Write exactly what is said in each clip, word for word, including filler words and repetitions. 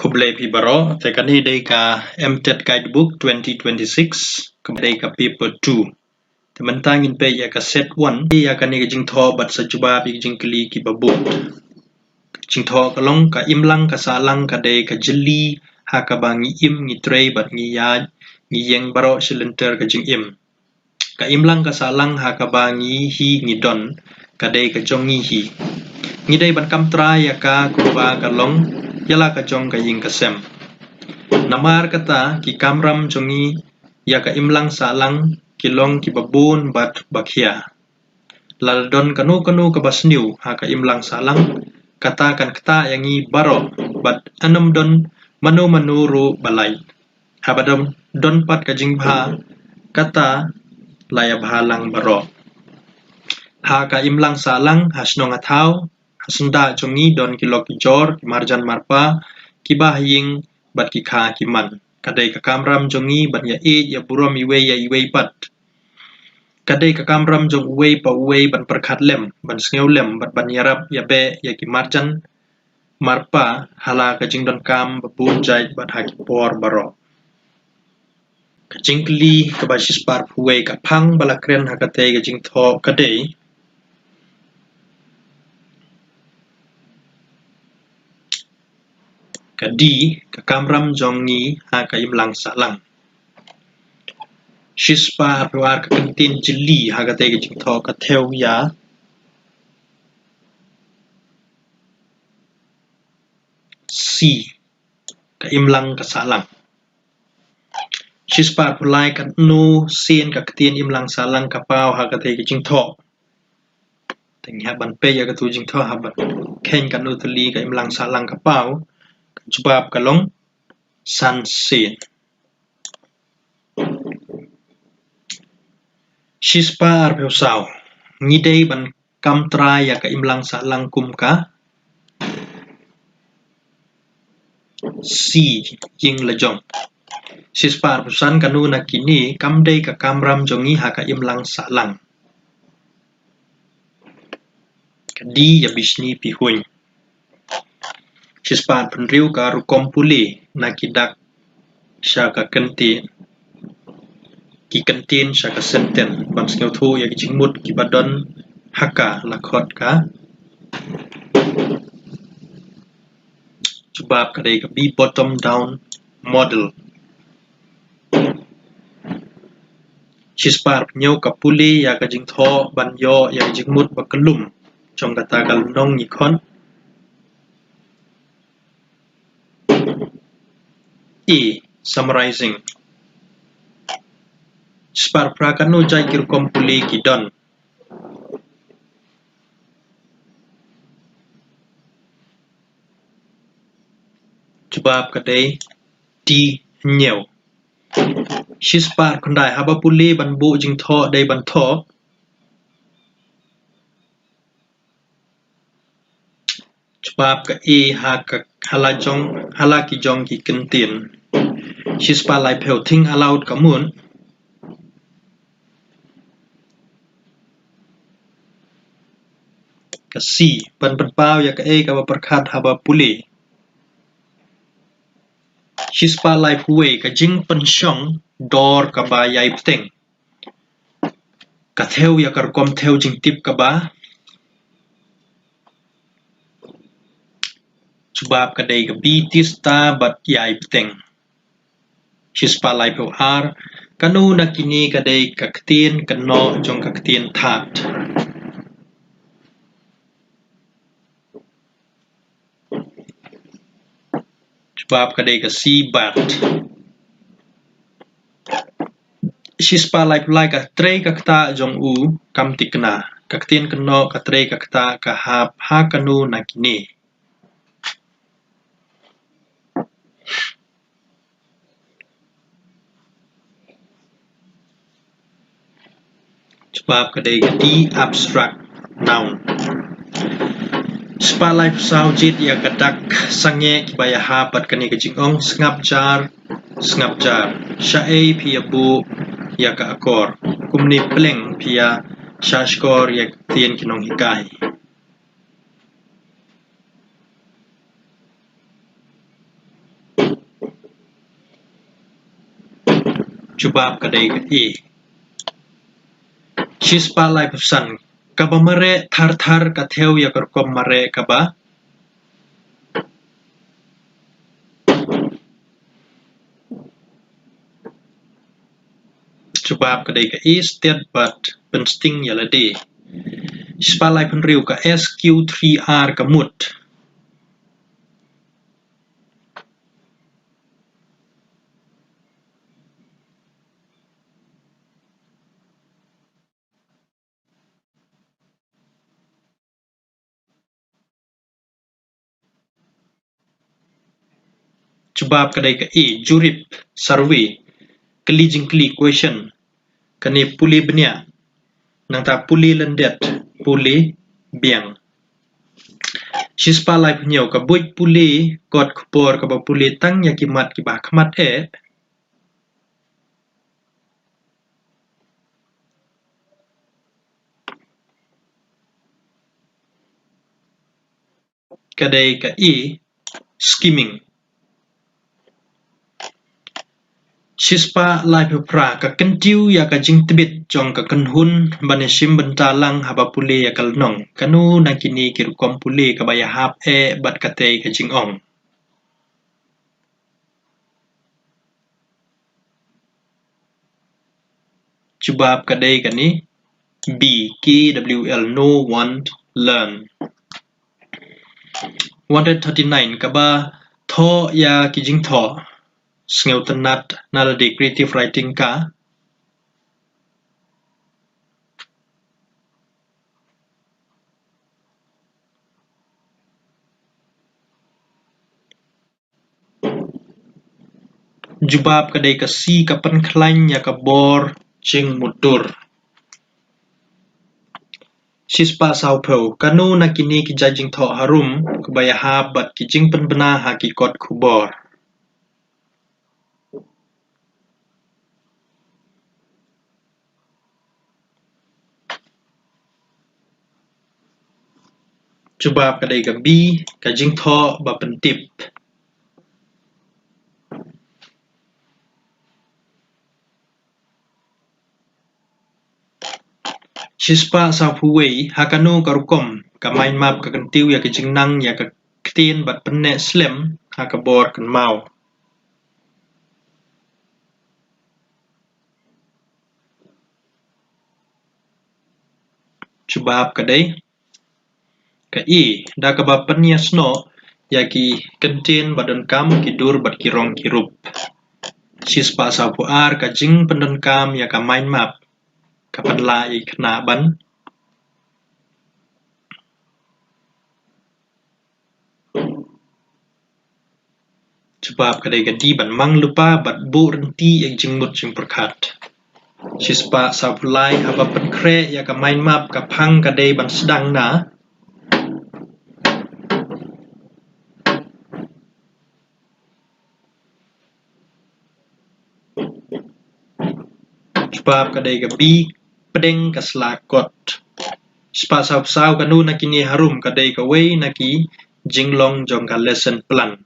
Khublei phi baroh, te kane dei ka M TET Guidebook twenty twenty-six, ka dei ka paper two. Te mynta ngin peit ïa ka set one, ïa kane ka jingthoh bad sa jubab ïa ka jingkylli kiba bud. Jingthoh ka long ka imlang ka sahlang ka dei ka jylli ha kaba ngi im, ngi trei bad ngi ïaid, ngi ïeng baroh shi lynter ka jingim. Ka imlang ka sahlang ha kaba ngi hi ngi don, ka dei ka jong ngi hi. Ngi dei ban kam trai ïa ka kumba ka long, ïa la ka jong ka ïing ka sem. Namar kata ki kamram jong ngi ïa ka imlang sahlang ki long kiba bun bad ba khia. Lada don kano kano kaba sniew ha ka imlang sahlang, kata kan ktah ïa ngi baroh bad ym don mano mano ruh ba lait. Haba don, don pat ka jingbha, kata la ïabha lang baroh. Ha ka imlang sahlang, ha shnong ha thaw, ha syndah jong ngi don ki lok ki jor, ki marjan marpa, kiba ha ïing bad ki kha ki man. Ka dei ka kamram jong ngi ban ïa ïeit ïa burom iwei ïa iwei pat. Ka dei ka kamram jong uwei pa uwei ban pyrkhat lem, ban sngew lem bad ban ïarap ïa beh ïa ki marjan marpa ha la ka jingdonkam ba bun jait bad ha ki por baroh. Ka jingkylli kaba shispah arphew wei, ka phang ba la kren ha katei ka jingthoh ka dei, ka dei ka kamram jong ngi ha ka imlang sahlang. Shispah arphew ar, ka kyntien jylli ha katei ka jingthoh ka thew ïa C, ka imlang ka sahlang. Shispah arphew lai, katno sien ka ktien imlang sahlang ka paw ha katei ka jingthoh. Te ngi hap ban peit ïa katu jingthoh, hap ban kheiñ katno tylli ka imlang sahlang ka paw. Ka jubab ka long san sien. Shispah arphew saw, ngi dei ban kam trai ïa ka imlang sahlang kum ka C, ïing la jong. Shispah arphew san, kano na kine kam dei ka kamram jong ngi ha ka imlang sahlang. Ka dei ïa bishni pihuiñ. Shispah arphew hynriew, ka rukom pule na ki dak sha ka kyntien, ki kyntien sha ka sentence, ban sngewthuh ïa ki jingmut kiba don ha ka, la khot ka. Jubab ka dei ka B, bottom down model. Shispah arphew hynñiew, ka pule ïa ka jingthoh ban ïoh ïa ka jingmut ba kyllum jong kata ka lynnong, ngi khot A, summarizing. Shispah arphew phra, kano jait ki rukom pule ki don? Jubab ka dei D, hynñiew. Shispah arphew khyndai, haba pule ban buh jingthoh dei ban thoh. Jubab ka A, ha ka, ha la jong, ha la ki jong ki kyntien. Shispah laiphew, think aloud ka mut. Ka C, ban pynpaw ïa kaei kaba pyrkhat haba pule. Shispah laiphew wei, ka jingpynshong dor kaba ïai bteng. Ka thew ïa ka rukom thew jingtip kaba. Jubab ka dei ka B, tista bad ïai bteng. Shispah laiphew ar, kano na kine ka dei ka ktien kynnoh jong ka ktien thad? Jubab ka dei ka C, bad. Shispah laiphew lai, ka trei ka ktah jong u kam thikna. Ka ktien kynnoh ka trei ka ktah ka hap ha kano na kine? Jubab ka dei ka D, abstract noun. Shispah laiphew saw, jied ïa ka dak sangeh kiba ïahap bad kane ka jingong, sngap jar, sngap jar. Shaei phi ïa buh ïa ka akor? Kumne pleng phi ïa shahshkor ïa ka ktien ki nonghikai? Jubab ka dei ka A. Shispah laiphew san. Kaba mareh thar thar ka thew ïa ka rukom mareh kaba. Jubab ka dei ka A, stet bad pynsting ïa lade. Shispah laiphew hynriew. Ka S Q three R ka mut. Jubab ka dei ka A, jurip, survey, kylli jingkylli, question. Kane pule bniah, nangta pule lyndet, pule biang. Shispah laiphew hynñiew. Ka buit pule kot khubor kaba pule tang ïa ki mat kiba ha khmat eh. Ka dei ka A, skimming. Shispah laiphew phra. Ka kyntiew ïa ka jingtbit jong ka kynhun ban ïashim bynta lang haba pule ïa ka lynnong. Kano na kine ki rukom pule kaba ïahap eh bad katei ka jingong? Jubab ka dei kane B, K W L, know, want, learn. One hundred thirty-nine. Kaba thoh ïa ki jingthoh sngewtynnad na lade, creative writing, ka. Jubab ka dei ka C, ka pynkhlaiñ ïa ka bor jingmutdur. Shispah sawphew. Kano na kine ki jait jingthoh harum kaba ïahap bad ki jingpynbna ha ki kot khubor? Jubab ka dei ka B, ka jingthoh ba pyntip. Shispah sawphew wei. Ha kano ka rukom ka mind map ka kyntiew ïa ka jingnang ïa ka ktien bad pynneh slem ha ka bor kynmaw? Jubab ka dei ka A, da kaba pynïasnoh ïa ki kyntien ba donkam, ki dur bad ki rong ki rup. Shispah sawphew ar. Ka jingpyndonkam ïa ka mind map ka pynlah ïa ki khynnah ban. Jubab ka dei ka D, ban mang lypa bad buh rynti ïa ki jingmut jingpyrkhat. Shispah sawphew lai. Haba pynkhreh ïa ka mind map, ka phang ka dei ban sdang na. Jubab ka dei ka B, pdeng ka sla kot. Shispah sawphew saw. Kano na kine harum ka dei kawei na ki jinglong jong ka lesson plan?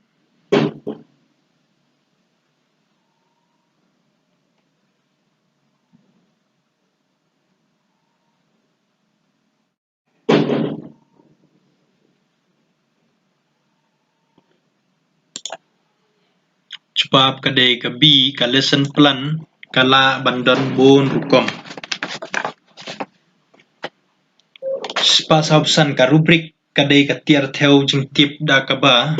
Jubab ka dei ka B, ka lesson plan ka lah ban don bun rukom. Shispah sawphew san. Ka rubric ka dei ka tiar thew jingtip da kaba.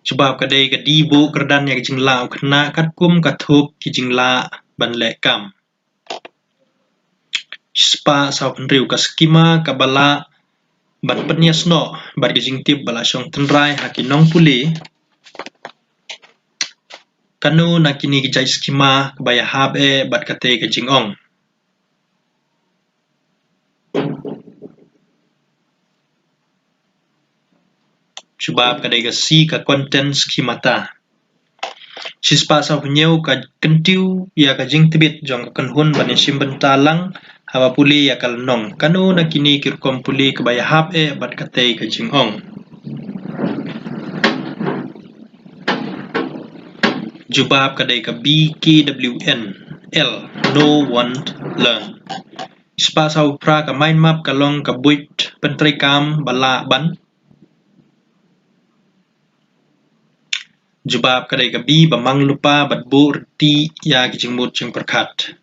Jubab ka dei ka D, buh kyrdan ïa ki jinglah u khynnah katkum ka thup ki jinglah ban leh kam. Shispah sawphew hynriew. Ka skima kaba lah ban pynïasnoh bad ki jingtip ba la shong tynrai ha ki nongpule. Kano na kine ki jait skima kaba ïahap eh bad katei ka jingong? Jubab ka dei ka C, ka content schemata. Shispah sawphew hynñiew. Ka kyntiew ïa ka jingtbit jong ka kynhun ban ïashim bynta lang Haba pule ïa ka lynnong, kano na kine ki rukom pule kaba ïahap eh bad katei ka jingong? Jubab ka dei ka B, K W N L, know, want, learn. Shispah saw phra, ka mind map ka long ka buit pyntreikam ba lah ban. Jubab ka dei ka B, ba mang lypa bad buh rynti ïa ki jingmut jingpyrkhat.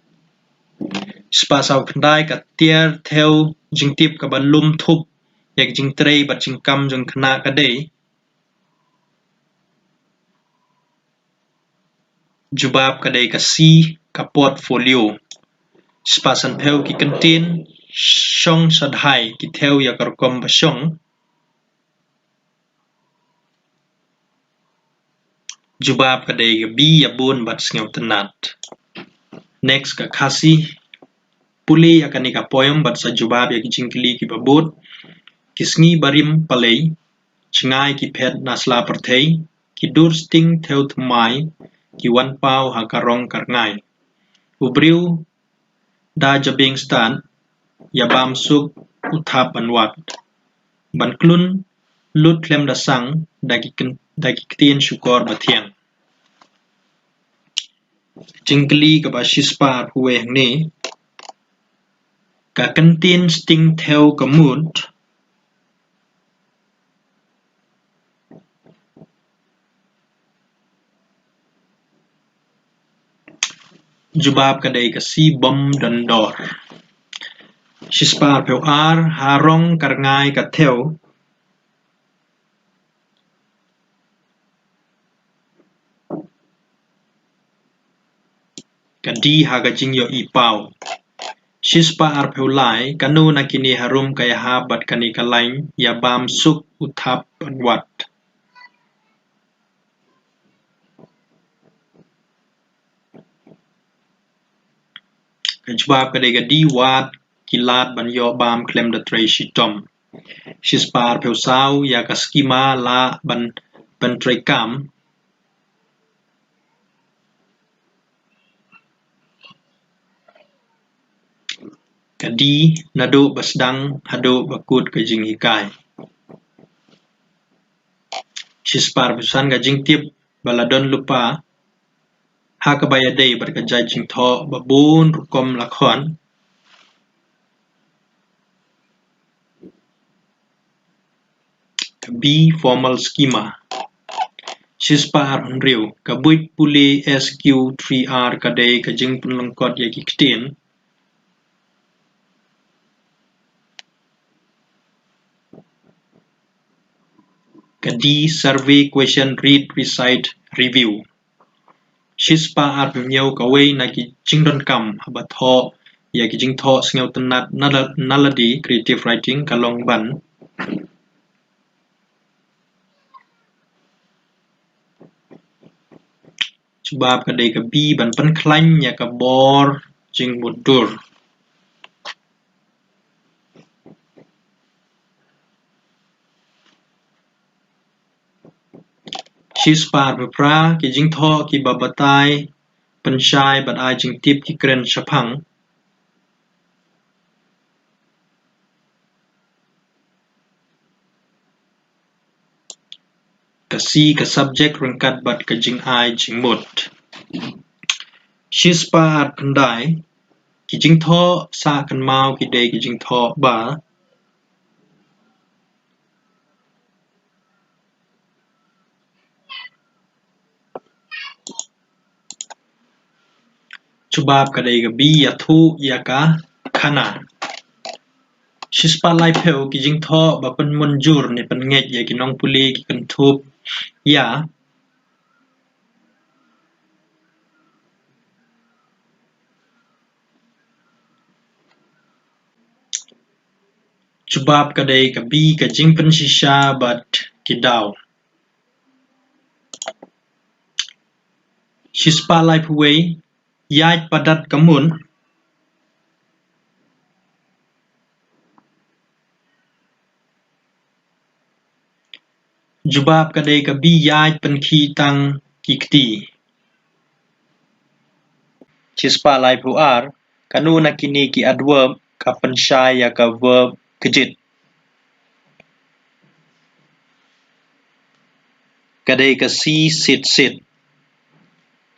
Shispah saw khyndai, ka tiar thew jingtip kaba lum thup ïa ki jingtrei bad jingkam jong khynnah ka dei. Jubab ka dei ka C, ka portfolio. Shispah sanphew, ki kyntien shong shadhai ki thew ïa ka rukom ba shong. Jubab ka dei ka B, ïabun bad sngewtynnat. Next, ka Khasi, pule ïa kane ka poem bad sa jubab ïa ki jingkylli kiba bud. Ki sngi barim palei, jngai ki phet na sla pyrthei, ki dur sting thew thymmai, ki wan paw ha ka rong ka rngai. U briew da jabieng stad, ïa bam suk u thap ban wad. Ban klun lut khlem da sang, da ki kyn-, da ki ktien shukor ba thiang. Jingkylli kaba shispah arphew wei hangne, ka kyntien sting thew ka mut. Jubab ka dei ka C, bom don dor. Shispah arphew ar, ha rong ka rngai ka thew. Ka D, ha ka jingïohi paw. Shispah arphew lai, kano na kine harum ka ïahap bad kane ka lain, ïa bam suk u thap ban wad? Ka jubab ka dei ka D, wad ki lad ban ïoh bam khlem da trei shitom. Shispah arphew saw, ïa ka skima lah ban pyntreikam. Ka D, naduh ba sdang haduh ba kut ka jinghikai. Shispah arphew san, ka jingtip ba la don lypa ha kaba ïadei bad ka jait jingthoh ba bun rukom la khot. Ka B, formal schema. Shispah arphew hynriew, ka buit pule S Q three R ka dei ka jingpynlyngkot ïa ki ktien. Ka D, survey, question, read, recite, review. Shispah arphew hynñiew, kawei na ki jingdonkam haba thoh ïa ki jingthoh sngewtynnat na la-, na lade, creative writing, ka long ban. Jubab ka dei ka B, ban pynkhlaiñ ïa ka bor jingmutdur. Shispah arphew phra, ki jingthoh kiba batai, pynshai bad ai jingtip ki kren shaphang. Ka C, ka subject ryngkat bad ka jingai jingmut. Shispah arphew khyndai, ki jingthoh sah kynmaw ki dei ki jingthoh ba. Jubab ka dei ka B, ïathuh ïa ka khana. Shispah laiphew, ki jingthoh ba pynmynjur ne pynngeit ïa ki nongpule ki kynthup ïa. Jubab ka dei ka B, ka jingpynshisha bad ki daw. Shispah laiphew wei, ïaid padat ka mut. Jubab ka dei ka B, ïaid pynkhih tang ki kti. Shispah laiphew ar, Kano na kine ki adverb ka pynshai ïa ka verb kjit? Ka dei ka C, sit, sit.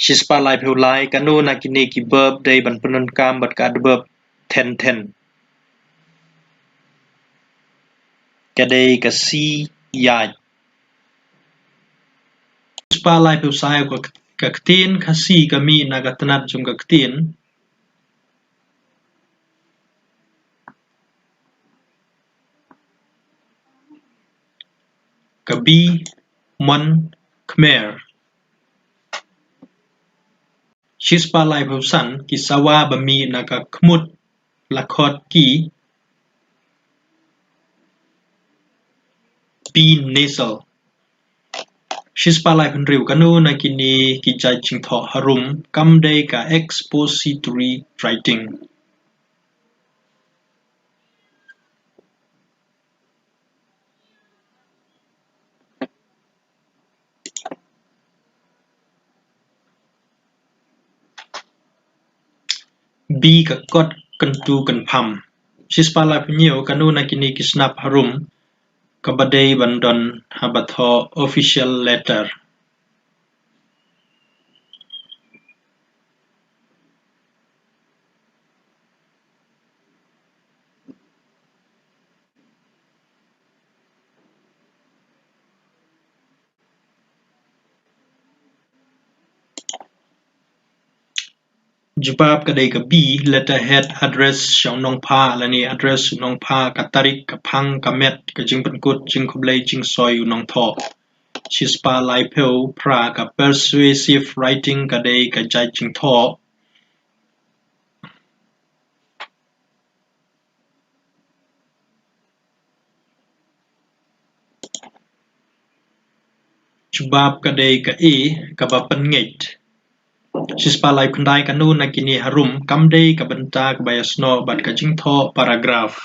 Shispah laiphew lai, kano na kine ki verb dei ban pyndonkam bad ka adverb then, then? Ka dei ka C, ïaid. Shispah laiphew saw, ka, ka ktien Khasi ka mih na ka tnat jong ka ktien. Ka B, Mon, Khmer. Shispah laiphew san, ki sawa ba mih na ka khmut la khot ki B, nasal. Shispah laiphew hynriew, kano na kine ki jait jingthoh harum kam dei ka expository writing? B, ka kot kyntu kynpham. Shispah laiphew hynñiew, kano na kine ki snap harum kaba dei ban don haba thoh official letter? Jubab ka dei ka B, letterhead, address sha u nongphah lane address u nongphah, ka tarik, ka phang, ka met, ka jingpynkut, jingkhublei, jingsoi u nongthoh. Shispah laiphew phra, ka persuasive writing ka dei ka jait jingthoh. Jubab ka dei ka A, kaba pynngeit. Shispah laiphew khyndai, kano na kine harum kam dei ka bynta kaba ïasnoh bad ka jingthoh paragraph?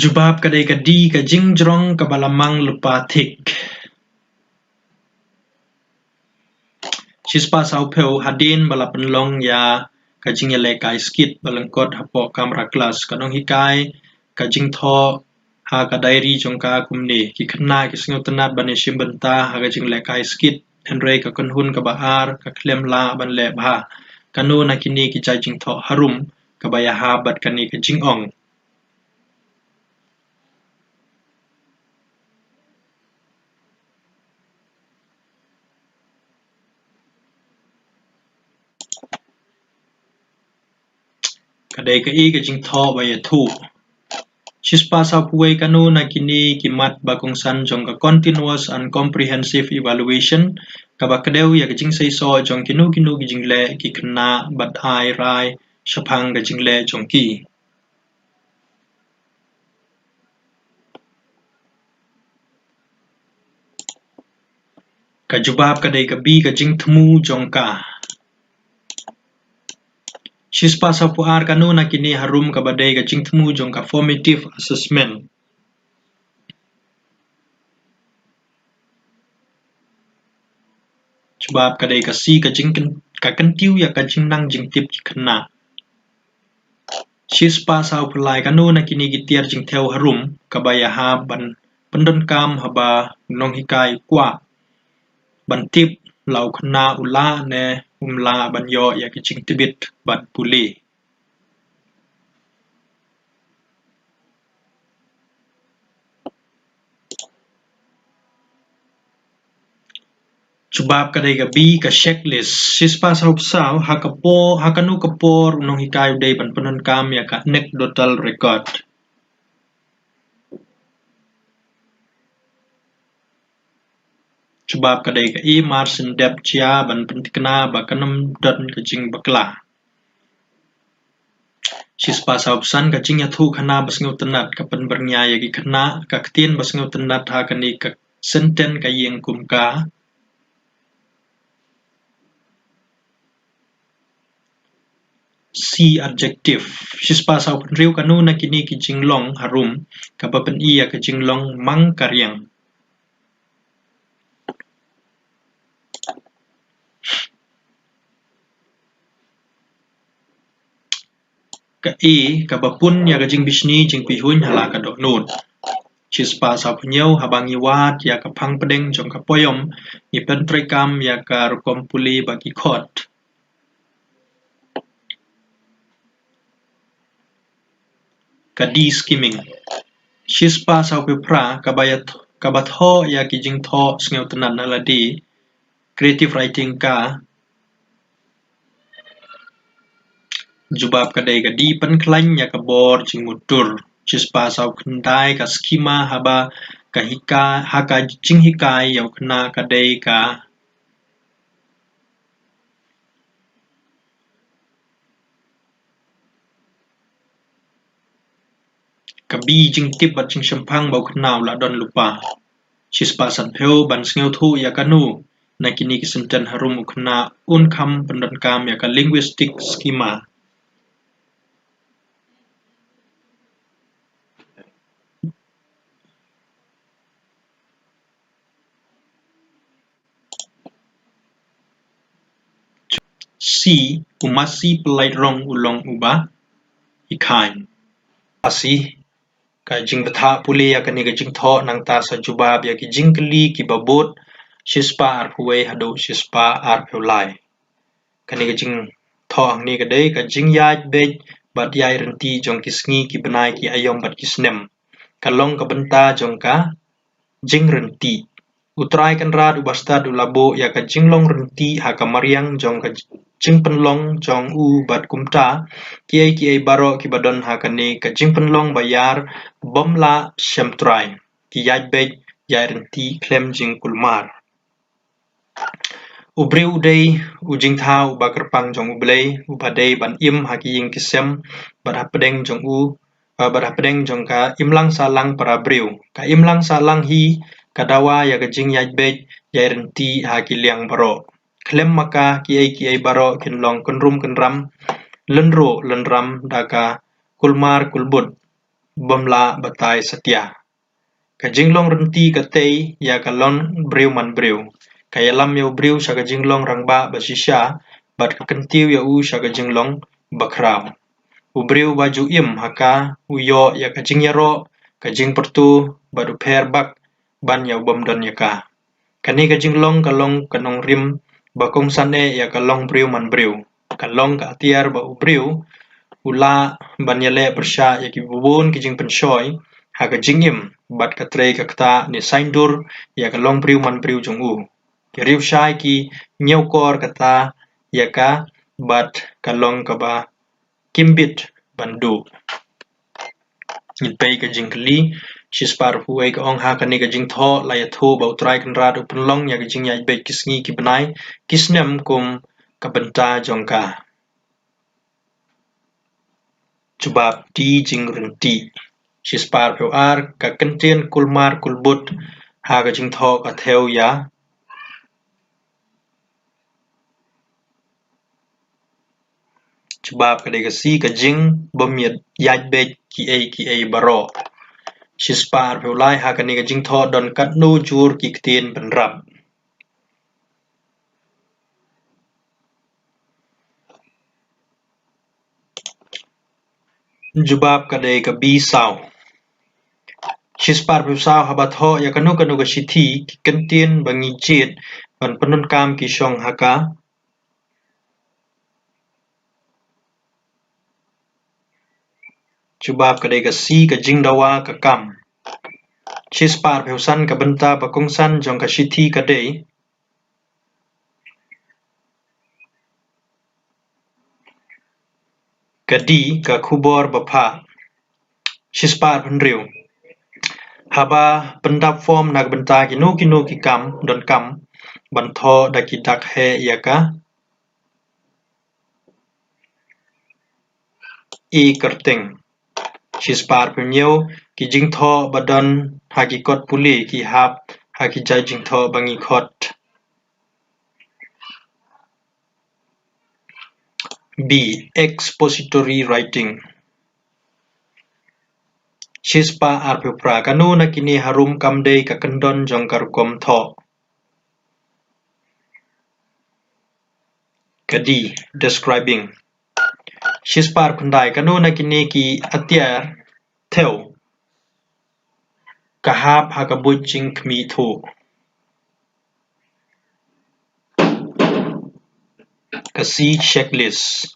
Jubab ka dei ka D, ka jingjrong kaba la mang lypa thik. Shispah sawphew, hadien ba la pynlong ïa ka jingïalehkai skit ba lyngkot hapoh kamra klas, ka nonghikai ka jingthoh ha ka diary jong ka kumne: Ki khynnah ki sngewtynnat ban ïashim bynta ha ka jinglehkai skit, hynrei ka kynhun kaba ar ka khlem lah ban leh bha. Kano na kine ki jait jingthoh harum kaba ïahap bad kane ka jingong? Ka dei ka A, ka jingthoh ba ïathuh. Shispah sawphew wei, kano na kine ki mat ba kongsan jong ka continuous and comprehensive evaluation kaba kdew ïa ka jingseisoh jong kino kino ki jingleh ki khynnah bad ai rai shaphang ka jingleh jong ki? Ka jubab ka dei ka B, ka jingthmu jong ka. Shispah sawphew ar, kano na kine harum kaba dei ka jingthmu jong ka formative assessment? Jubab ka dei ka C, ka jingkyn-, ka kyntiew ïa ka jingnang jingtip ki khynnah. Shispah sawphew lai, kano na kine ki tiar jingthew harum kaba ïahap ban pyndonkam haba u nonghikai u kwah ban tip la u khynnah u lah ne um lah ban ïoh ïa ki jingtbit bad pule? Jubab ka dei ka B, ka checklist. Shispah sawphew saw, ha ka por, ha kano ka por u nonghikai u dei ban pyndonkam ïa ka anecdotal record? Jubab ka dei ka A, mar shen dep jia ban pyntikna ba kan ym don ka jingbakla. Shispah sawphew san, ka jingïathuhkhana ba sngewtynnat ka pynbyrngia ïa ki khynnah, ka ktien ba sngewtynnat ha kane ka sentence ka ïeng kum ka. C, adjective. Shispah sawphew hynriew, kano na kine ki jinglong harum kaba pyni ïa ka jinglong mang kariang? Ka A, kaba pun ïa ka jingbishni jingpihuiñ ha la ka dohnud. Shispah sawphew hynñiew, haba ngi wad ïa ka phang pdeng jong ka poem, ngi pyntreikam ïa ka rukom pule ba ki khot. Ka D, skimming. Shispah sawphew phra, kaba ïa th-, kaba thoh ïa ki jingthoh sngewtynnad na lade, creative writing, ka jubab ka dei ka D, pynkhlaiñ ïa ka bor jingmutdur. Shispah sawphew khyndai, ka skima haba ka hika-, ha ka jinghikai ïa u khynnah ka dei ka Ka B, jingtip bad jingshemphang ba u khynnah u la don lypa. Shispah sanphew, ban sngewthuh ïa kano na kine ki sentence harum u khynnah un kham pyndonkam ïa ka linguistic schema. C, u masi pyllait rong u long uba hikai. Masi, ka jingbthah pule ïa kane ka jingthoh nangta sa jubab ïa ki jingkylli kiba bud, shispah arphew wei haduh shispah arphew lai. Kane ka jingthoh hangne ka dei ka jingïaid beit bad ïaid ryntih jong ki sngi, ki bnai, ki aïom bad ki snem. Ka long ka bynta jong ka jingryntih. U Trai Kynrad u bastad u la buh ïa ka jinglong ryntih ha ka mariang jong ka jingpynlong jong u bad kumta kiei kiei baroh kiba don ha kane ka jingpynlong ba ïar bym lah shem trai, ki ïaid beit ïaid ryntih khlem jingkulmar. U briew u dei u jingthaw uba kyrpang jong U Blei, uba dei ban im ha ki ïing ki sem, bad hapdeng jong u, eh, bad hapdeng jong ka imlang sahlang para briew. Ka imlang sahlang hi ka dawa ïa ka jingïaid beit ïaid ryntih ha ki liang baroh. Khlem ma ka kiei kiei baroh kin long kynrum kynram, lynruh lynram da ka kulmar kulbud, bym lah batai satia. Ka jinglong ryntih ka tei ïa ka long briew man briew. Ka ïalam ïa u briew sha ka jinglong rangbah ba shisha, bad ka kyntiew ïa u sha ka jinglong bakhraw. U briew ba ju im ha ka u ïoh ïa ka jingïaroh, ka jingpyrto, bad u pher bak ban ïa u bym don ïa ka. Kane ka jinglong ka long ka nongrim ba kongsan eh ïa ka long briew man briew. Ka long ka atiar ba u briew u lah ban ïaleh pyrshah ïa ki bun ki jingpynshoi ha ka jingim, bad ka trei ka ktah ne saiñdur ïa ka long briew man briew jong u. Ki riewshai ki ñiewkor kata ïa ka, bad ka long kaba kim bit ban duh. Ngin peit ka jingkylli, shispah arphew wei ka ong, ha kane ka jingthoh la ïathuh ba U Trai Kynrad u pynlong ïa ka jingïaid beit ki sngi ki bnai ki snem kum ka bynta jong ka. Jubab D, jingryntih. Shispah arphew ar, ka kyntien kulmar kulbud ha ka jingthoh ka thew ïa Jubab ka dei ka C, ka jingbym ïaid beit kiei kiei baroh. Shispah arphew lai, ha kane ka jingthoh don katno jur ki ktien bynrap? Jubab ka dei ka B, saw. Shispah arphew saw, haba thoh ïa kano kano ka shithi, ki kyntien ba ngi jied ban pyndonkam ki shong ha ka. Jubab ka dei ka C, ka jingdawa ka kam. Shispah arphew san, ka bynta ba kongsan jong ka shithi ka dei. Ka D, ka khubor ba phah. Shispah arphew hynriew, haba pyndap form na ka bynta kino kino ki kam donkam ban thoh da ki dak heh ïa ka E kyrteng. Shispah arphew hynñiew, ki jingthoh ba don ha ki kot pule ki hap ha ki jait jingthoh ba ngi khot. B. Expository writing. Shispah arphew phra. Kano na kine harum kam dei ka kyndon jong ka rukom thoh? Ka D. Describing. Shispah arphew khyndai. Kano na kine ki atiar thew ka hap ha ka buit jingkhmih thuh? Ka C. Checklist.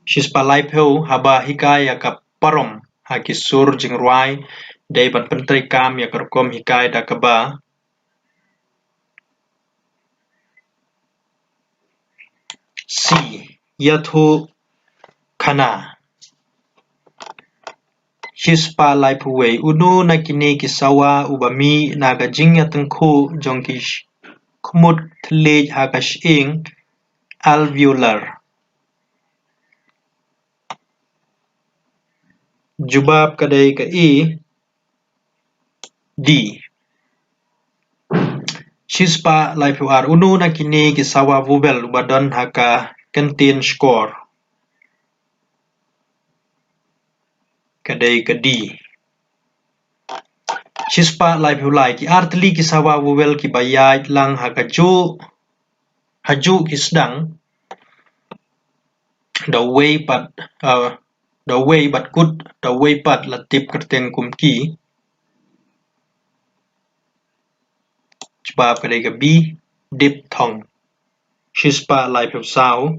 Shispah laiphew. Haba hikai ïa ka parom ha ki sur jingrwai, dei ban pyntreikam ïa ka rukom hikai da kaba C. Ïathuh khana. Shispah laiphew wei. Uno na kine ki sawa uba mih na ka jingïatyngkhuh jong ki sh-, khmut thylliej ha ka shyieng, alveolar? Jubab ka dei ka A. D. Shispah laiphew ar. Uno na kine ki sawa vowel uba don ha ka kyntien shkor? Ka dei ka D. Shispah laiphew lai. Ki ar tylli ki sawa vowel kiba ïaid lang ha ka juh, ha juh ki sdang, da uwei pat, uh, da uwei bad kut, da uwei pat la tip kyrteng kum ki. Jubab ka dei ka B. Diphthong. Shispah laiphew saw.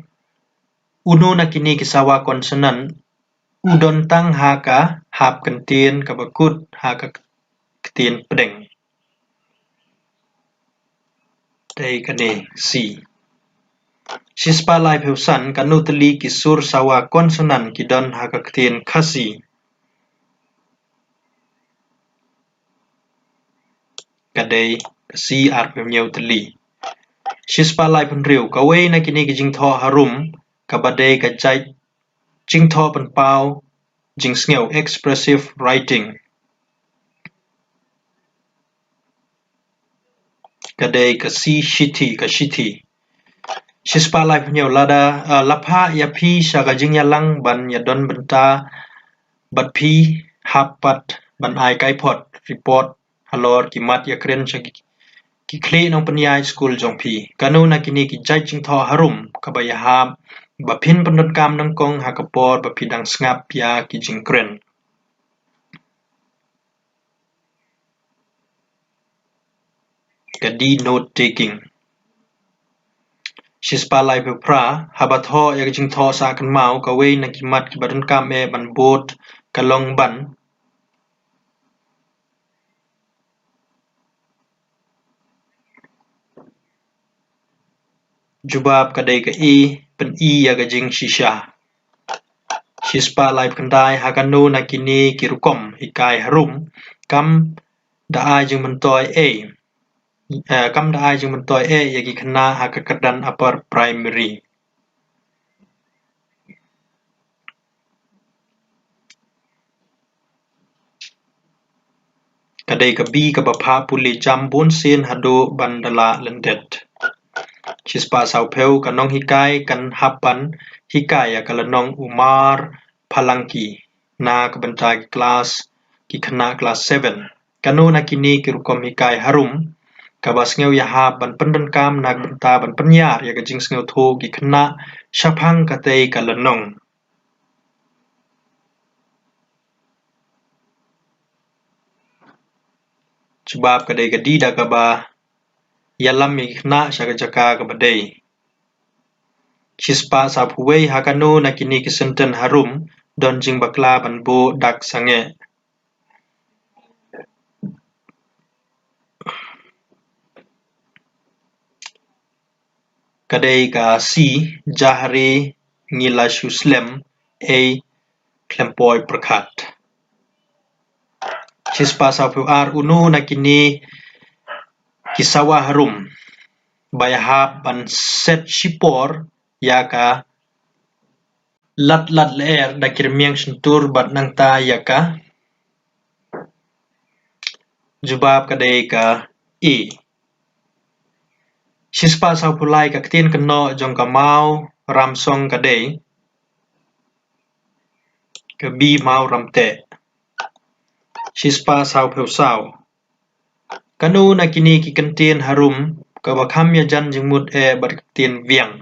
Uno na kine ki sawa consonant u don tang ha ka hap kyntien kaba kut ha ka ktien pdeng? Dei kane, C. Shispah laiphew san. Kano tylli ki sur sawa consonant ki don ha ka ktien Khasi? Ka dei ka C, arphew hynñiew tylli. Shispah laiphew hynriew. Kawei na kine ki jingthoh harum kaba dei ka jait jingthoh pynpaw jingsngew, expressive writing, ka dei ka C, shithi, ka shithi. Shispah laiphew hynñiew. Lada, ah, la phah ïa phi sha ka jingïalang ban ïadon bynta bad phi, hap pat ban ai kaiphod, report, halor ki mat ïakren sha ki, ki khlieh nongpynïaid skul jong phi. Kano na kine ki jait jingthoh harum kaba ïahap ba phin pyndonkam nyngkong ha ka por ba phi dang sngap ïa ki jingkren? Ka D, note taking. Shispah laiphew phra. Haba thoh ïa ka jingthoh sah kynmaw, kawei na ki mat kiba donkam eh ban bud ka long ban? Jubab ka dei ka A, pyni ïa ka jingshisha. Shispah laiphew khyndai. Ha kano na kine ki rukom hikai harum kam da ai jingmyntoi eh, eh, kam da ai jingmyntoi eh ïa ki khynnah ha ka kyrdan upper primary? Ka dei ka B, kaba phah pule jam bun sien haduh ban da lah lyndet. Shispah sawphew. Ka nonghikai kan hap ban hikai ïa ka lynnong U Mar Phalangi na ka bynta ki klas, ki khynnah klas seven. Kano na kine ki rukom hikai harum kaba sngew ïahap ban pyndonkam na ka bynta ban pynïar ïa ka jingsngewthuh ki khynnah shaphang katei ka lynnong? Jubab ka dei ka D, da kaba ïalam ïa ki khynnah sha ka jaka kaba dei. Shispah sawphew wei. Ha kano na kine ki senten harum don jingbakla ban buh dak sangeh? Ka dei ka C, Jahre ngi la shu slem ei khlem poi pyrkhat. Shispah sawphew ar. Uno na kine ki sawa harum ba ïahap ban set shipor ïa ka lad lad lyer da ki rmiang shyntur bad nangta ïa ka? Jubab ka dei ka A. Shispah sawphew lai. Ka ktien kynnoh jong ka Mawramsong ka dei? Ka B, Mawramteh. Shispah sawphew saw. Kano na kine ki kyntien harum kaba kham ïajan jingmut eh bad ka ktien biang?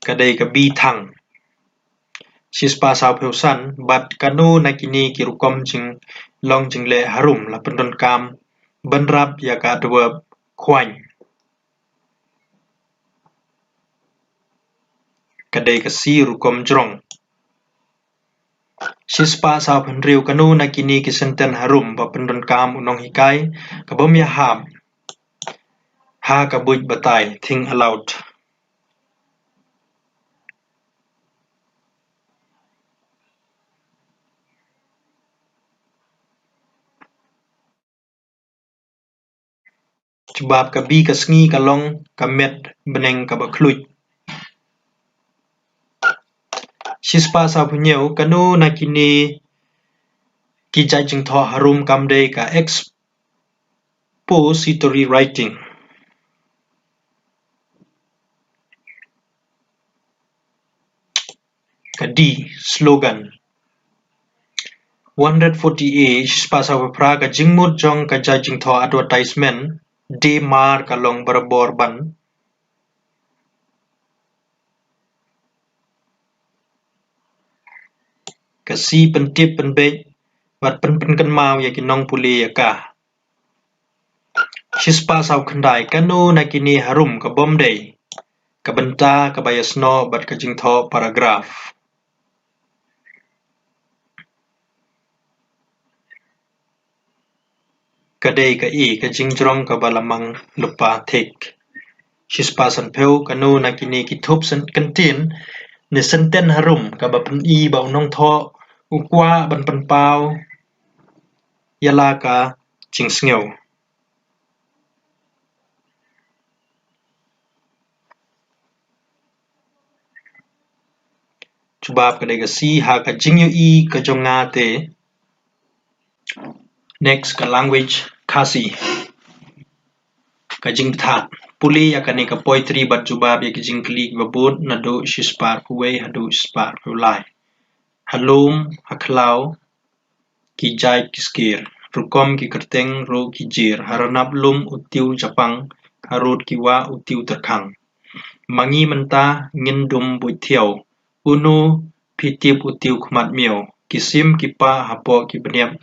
Ka dei ka B, Thang. Shispah sawphew san. Bad kano na kine ki rukom jinglong jingleh harum la pyndonkam bynrap ïa ka adverb khwaiñ? Ka dei ka C, rukom jrong. Shispah sawphew hynriew. Kano na kine ki senten harum ba pyndonkam u nonghikai ka bym ïahap ha ka buit batai, think aloud? Jubab ka B, ka sngi ka long ka met bneng kaba khluit. Shispah sawphew hynñiew. Kano na kine ki jait jingthoh harum kam dei ka expository writing? Ka D, slogan. One hundred forty A, shispah sawphew phra. Ka jingmut jong ka jait jingthoh advertisement de mar ka long barabor ban? Ka C, pyntip pynbeit bad pynpynkynmaw ïa ki nongpule ïa ka. Shispah sawphew khyndai. Kano na kine harum ka bym dei ka bynta kaba ïasnoh bad ka jingthoh paragraph? Ka dei ka A, ka jingjrong kaba la mang lypa thik. Shispah sanphew. Kano na kine ki thup sen-, kyntien ne senten harum kaba pyni ba u nongthoh u kwah ban pynpaw ïa la ka jingsngew? Jubab ka dei ka C, ha ka jingïohi ka jong nga te. Next, ka language Khasi. Ka jingbthah. Pule ïa kane ka poetry bad jubab ïa ki jingkylli kiba bud naduh shispah arphew wei haduh shispah arphew lai. Ha lum, ha khlaw, ki jait ki sker, rukom ki kyrteng ruh ki jir, ha rnap lum u tiew japang, ha rud ki wah u tiew tyrkhang. Ma ngi mynta ngin dum buit thiaw, uno phi tip u tiew khmat miaw, ki sim ki pah hapoh ki bniap,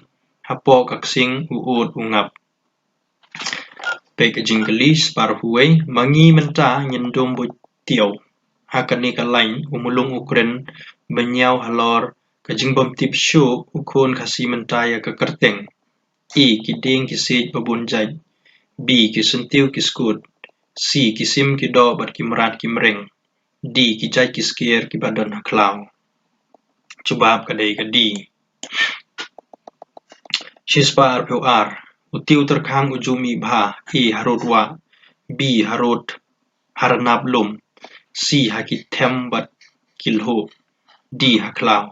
hapoh ka ksing u ud u ngap. Peit ka jingkylli, shispah arphew wei. Ma ngi mynta ngin dum buit thiaw. Ha kane ka lain u mulung u kren bynñiaw halor ka jingbymtip shuh u khun Khasi mynta ïa ka kyrteng. A, ki dieng ki siej ba bun jait. B, ki syntiew ki skud. C, ki sim ki doh bad ki mrad ki mreng. D, ki jait ki sker kiba don ha khlaw. Jubab ka dei ka D. Shispah arphew ar. U tiew tyrkhang u ju mih bha. A, ha rud wah. B, ha rud, ha rnap lum. C, ha ki them bad ki lhuh. D, ha khlaw.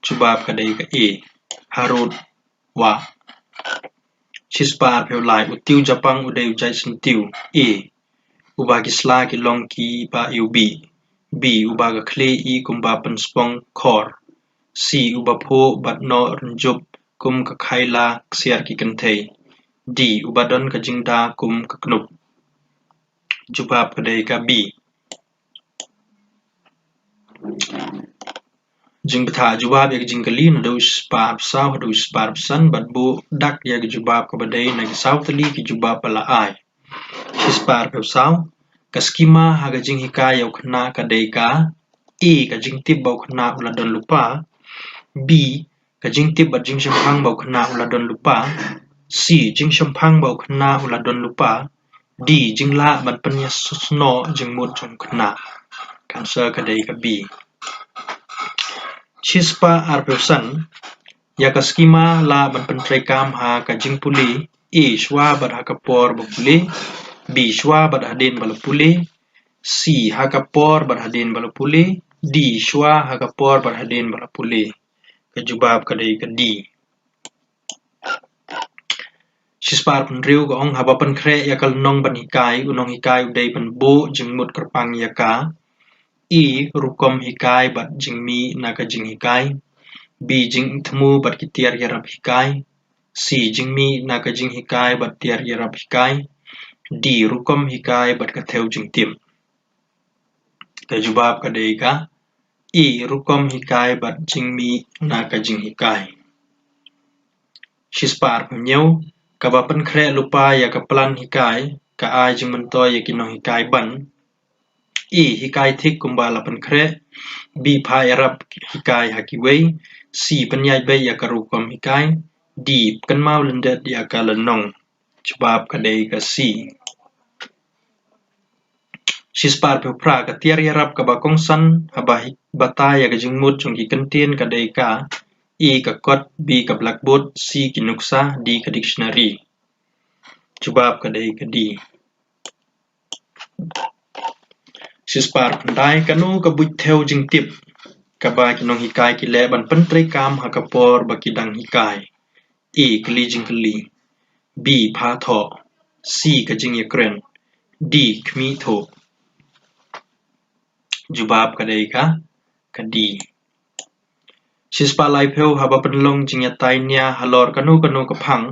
Jubab ka dei ka A, ha rud wah. Shispah arphew lai. U tiew japang u dei u jait syntiew. A, uba ki sla ki long kiba iwbih. B, uba ka khlieh i kumba pynspong khor. C, uba phuh bad noh rynjup kum ka khaila ksiar ki kynthei. D, uba don ka jingda kum ka knup. Jubab ka dei ka B. Jingbthah. Jubab ïa ka jingkylli naduh shispah arphew saw haduh shispah arphew san bad buh dak ïa ka jubab kaba dei na ki saw tylli ki jubab ba la ai. Shispah arphew saw. Ka skima ha ka jinghikai ïa u khynnah ka dei ka A, ka jingtip ba u khynnah u la don lypa. B, ka jingtip bad jingshemphang ba u khynnah u la don lypa. C, jingshemphang ba u khynnah u la don lypa. D, jinglah ban pynïasnoh jingmut jong u khynnah. Ka answer ka dei ka B. Shispah arphew san. Ïa ka skima lah ban pyntreikam ha ka jingpule. A, shuwa bad ha ka por ba pule. B, shuwa bad hadien ba la pule. C, ha ka por bad hadien ba la pule. D, shuwa, ha ka por bad hadien ba la pule. Ka jubab ka dei ka D. Shispah arphew hynriew ka ong, haba pynkhreh ïa ka lynnong ban hikai, u nonghikai u dei ban buh jingmut kyrpang ïa ka. A, rukom hikai bad jingmih na ka jinghikai. B, jingthmu bad ki tiar ïarap hikai. C, jingmih na ka jinghikai bad tiar ïarap hikai. D, rukom hikai bad ka thew jingtip. Ka jubab ka dei ka A, rukom hikai bad jingmih na ka jinghikai. Shispah arphew hynñiew, kaba pynkhreh lypa ïa ka plan hikai ka ai jingmyntoi ïa ki nonghikai ban: A, hikai thik kumba la pynkhreh. B, phah ïarap hikai ha kiwei. C, pynïaid beit ïa ka rukom hikai. D, kynmaw lyndet ïa ka lynnong. Jubab ka dei ka C. Shispah arphew phra, ka tiar ïarap kaba kongsan haba hi-, batai ïa ka jingmut jong ki kyntien ka dei ka A, ka kot. B, ka blackboard. C, ki nuksa. D, ka dictionary. Jubab ka dei ka D. Shispah arphew khyndai, kano ka buit thew jingtip kaba ki nonghikai ki leh ban pyntreikam ha ka por ba ki dang hikai? A, kylli jingkylli. B, phah thoh. C, ka jingïakren. D, khmih thuh. Jubab ka dei ka, ka D. Shispah laiphew, haba pynlong jingïatai nia halor kano kano ka phang,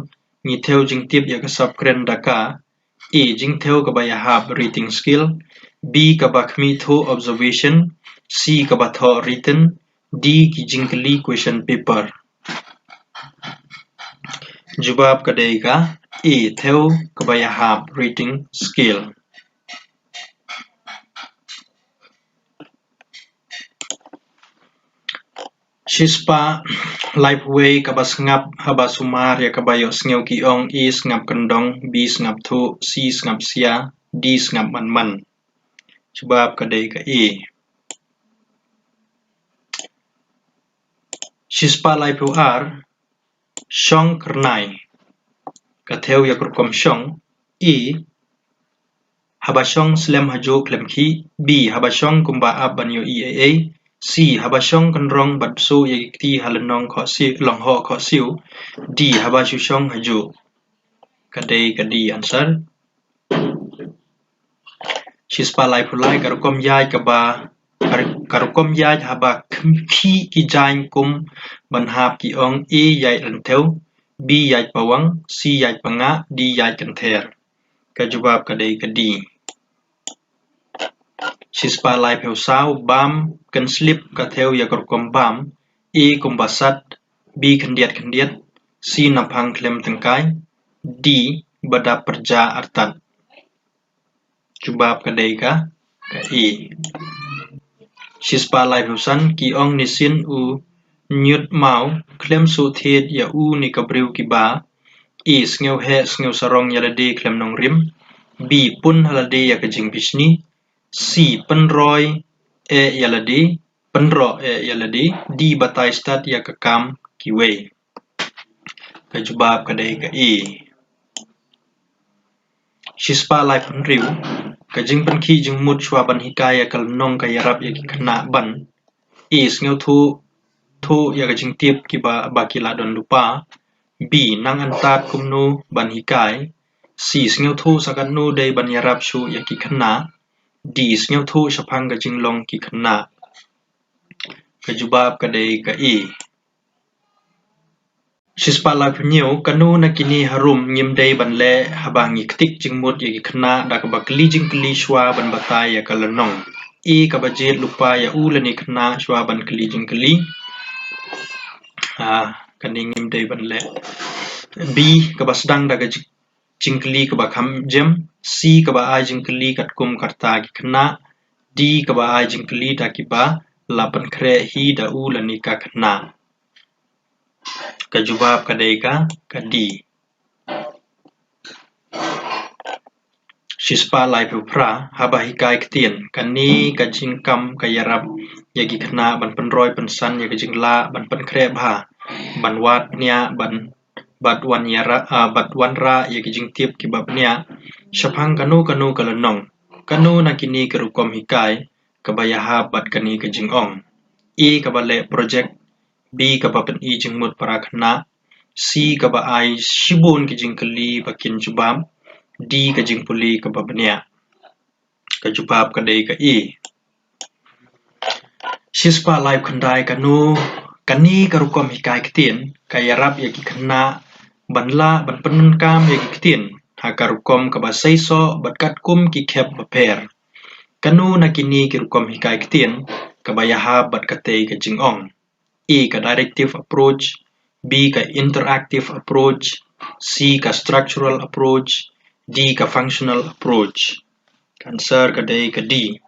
ngi thew jingtip ïa ka sap kren da ka: A, jingthew kaba ïahap, reading skill. B, kaba khmih thuh, observation. C, kaba thoh, written. D, ki jingkylli, question paper. Jubab ka dei ka A, thew kaba ïahap, reading skill. Shispah laiphew wei, kaba sngap haba sumar ïa kaba ïohsngew ki ong: A, sngap kyndong. B, sngap thuh. C, sngap sia. D, sngap man man. Jubab ka dei ka A. Shispah laiphew ar, shong kyrnai. Ka thew ïa ka rukom shong: A, haba shong slem hajuh khlem khih. B, haba shong kumba ap ban ïohi ei ei. C, haba shong kynrong bad bsuh ïa ki kti ha lynnong khohsiew, lyngkhoh khohsiew. D, haba shu shong hajuh. Ka dei ka D answer. Shispah laiphew lai, ka rukom ïaid kaba, ka ru-, ka rukom ïaid haba khmih ki jaiñ kum ban hap ki ong: A, ïaid rynthew. B, ïaid pawang. C, ïaid pangah. D, ïaid kynther. Ka jubab ka dei ka D. Shispah laiphew saw, bam kynslip. Ka thew ïa ka rukom bam: A, kumba sat. B, khyndiat khyndiat. C, naphang khlem tyngkai. D, ba dap pyrja artat. Jubab ka dei ka, ka A. Shispah laiphew san, ki ong: Nisien u Ñiut Maw khlem suh thied ïa u ne ka briew kiba: A, sngew heh sngew sarong ïa lade khlem nongrim. B, pun ha lade ïa ka jingbishni. C, pynroi eh ïa lade, pynroh eh ïa lade. D, batai stad ïa ka kam kiwei. Ka jubab ka dei ka A. Shispah laiphew hynriew, ka jingpynkhih jingmut shuwa ban hikai ïa ka lynnong ka ïarap ïa ki khynnah ban: A, sngewthuh, thuh ïa ka jingtip kiba, ba ki la don lypa. B, nang antad kumno ban hikai. C, sngewthuh sa katno dei ban ïarap shuh ïa ki khynnah. D, sngewthuh shaphang ka jinglong ki khynnah. Ka jubab ka dei ka A. Shispah laiphew hynñiew, kano na kine harum ngim dei ban leh haba ngi ktik jingmut ïa ki khynnah da kaba kylli jingkylli shuwa ban batai ïa ka lynnong? A, kaba jied lypa ïa u lane khynnah shuwa ban kylli jingkylli. Ah, kane ngim dei ban leh. B, kaba sdang da ka jing-, jingkylli kaba kham jem. C, kaba ai jingkylli katkum ka rta ki khynnah. D, kaba ai jingkylli da kiba la pynkhreh hi da u lane ka khynnah. Ka jubab ka dei ka, ka D. Shispah laiphew phra, haba hikai ktien, kane ka jingkam ka ïarap ïa ki khynnah ban pynroi pynsan ïa ka jinglah ban pynkhreh bha, ban wad bniah, ban, bad wan ïarap, ah, bad wanrah ïa ki jingtip kiba bniah shaphang kano kano ka lynnong. Kano na kine ki rukom hikai kaba ïahap bad kane ka jingong? A, kaba leh projek. B, kaba pyni jingmut para khynnah. C, kaba ai shibun ki jingkylli ba kin jubab. D, ka jingpule kaba bniah. Ka jubab ka dei ka A. Shispah laiphew khyndai, kano kane ka rukom hikai ktien ka ïarap ïa ki khynnah ban lah ban pyndonkam ïa ki ktien ha ka rukom kaba seisoh bad katkum ki khep bapher? Kano na kine ki rukom hikai ktien kaba ïahap bad katei ka jingong? A, ka directive approach, B, ka interactive approach, C, ka structural approach, D, ka functional approach. Ka answer ka dei ka D.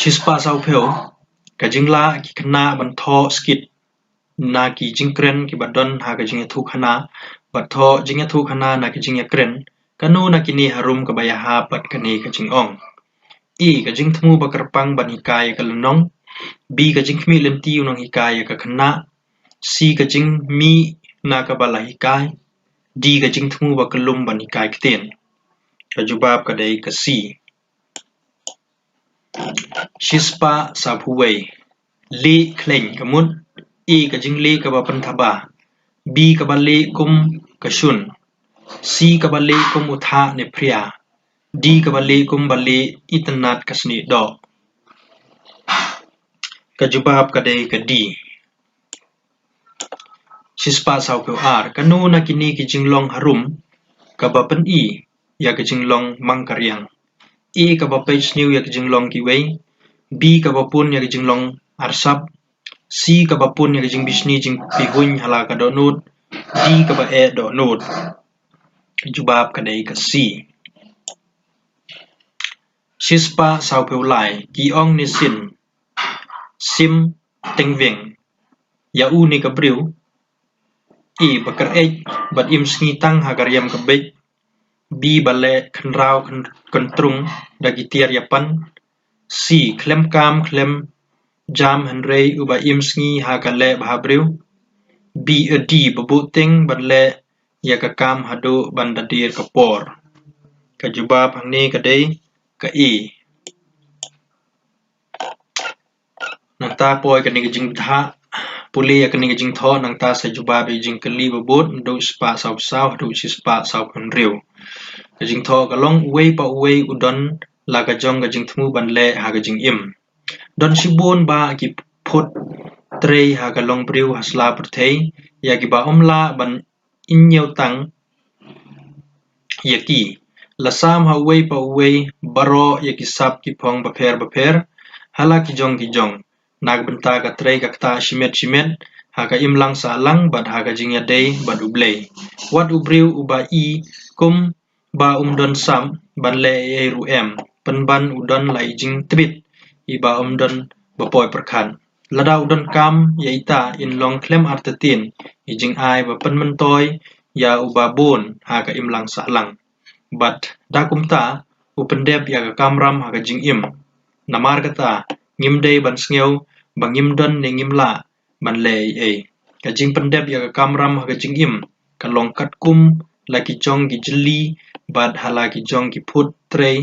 Shispah sawphew, ka jinglah ki khynnah ban thoh skit na ki jingkren kiba don ha ka jingïathuhkhana, bad thoh jingïathuhkhana na ki jingïakren, kano na kine harum kaba ïahap bad kane ka jingong? A, ka jingthmu ba kyrpang ban hikai ïa ka lynnong. B, ka jingkhmih lynti u nonghikai ïa ka khynnah. C, ka jingmih na kaba la hikai. D, ka jingthmu ba kyllum ban hikai ktien. Ka jubab ka dei ka C. Shispah sawphew wei, lieh khleiñ ka mut. A, ka jinglieh kaba pynthaba. B, kaba lieh kum ka shun. C, kaba lieh kum u thah ne phria. D, kaba lieh kum ba lieh itynnad ka snieh doh. Ka jubab ka dei ka D. Shispah sawphew ar, kano na kine ki jinglong harum kaba pyni ïa ka jinglong mang ka riang? A, kaba peit sniew ïa ka jinglong kiwei. B, kaba pun ïa ka jinglong arsap. C, kaba pun ïa ka jingbishni jingpihuiñ ha la ka dohnud. D, kaba eh dohnud. Ka jubab ka dei ka C. Shispah sawphew lai, ki ong ne sin, sim tengweng ïa u ne ka briew? A, ba kyreit bad im sngi tang ha ka riam ka beit. B, ba leh khynraw khyn-, khyntrung da ki tiar ïapan. C, khlem kam khlem jam hynrei uba im sngi ha ka leh bha briew. B, eh, D, ba buhteng ban leh ïa ka kam haduh ban da dier ka por. Ka jubab hangne ka dei ka A. Nangta poi kane ka jingbthah, pule ïa kane ka jingthoh, nangta sa jubab ïa ka jingkylli ba bud, naduh shispah sawphew saw haduh shispah sawphew hynriew. Ka jingthoh ka long, uwei pa uwei u don la ka jong ka jingthmu ban leh ha ka jingim. Don shibun bah ki phut trei ha ka longbriew ha sla pyrthei, ïa kiba ym lah ban ïehnoh tang ïa ki. La sam ha uwei pa uwei baroh ïa ki sap ki phong bapher bapher ha la ki jong ki jong, na ka bynta ka trei ka ktah shimet shimet ha ka imlang sahlang bad ha ka jingïadei bad U Blei. Wat u briew uba i kum ba um don sap ban leh ei ei ruh em, pynban u don la i jingtbit iba um don ba poi pyrkhat. Lada u donkam ïa ita, in long khlem artatien i jingai ba pynmyntoi ïa uba bun ha ka imlang sahlang. Bad da kumta u pyndep ïa ka kamram ha ka jingim. Namar kata, ngim dei ban sngew ba ngim don ne ngim lah ban leh ei ei. Ka jingpyndep ïa ka kamram ha ka jingim ka long katkum la ki jong ki jylli bad ha la ki jong ki phut trei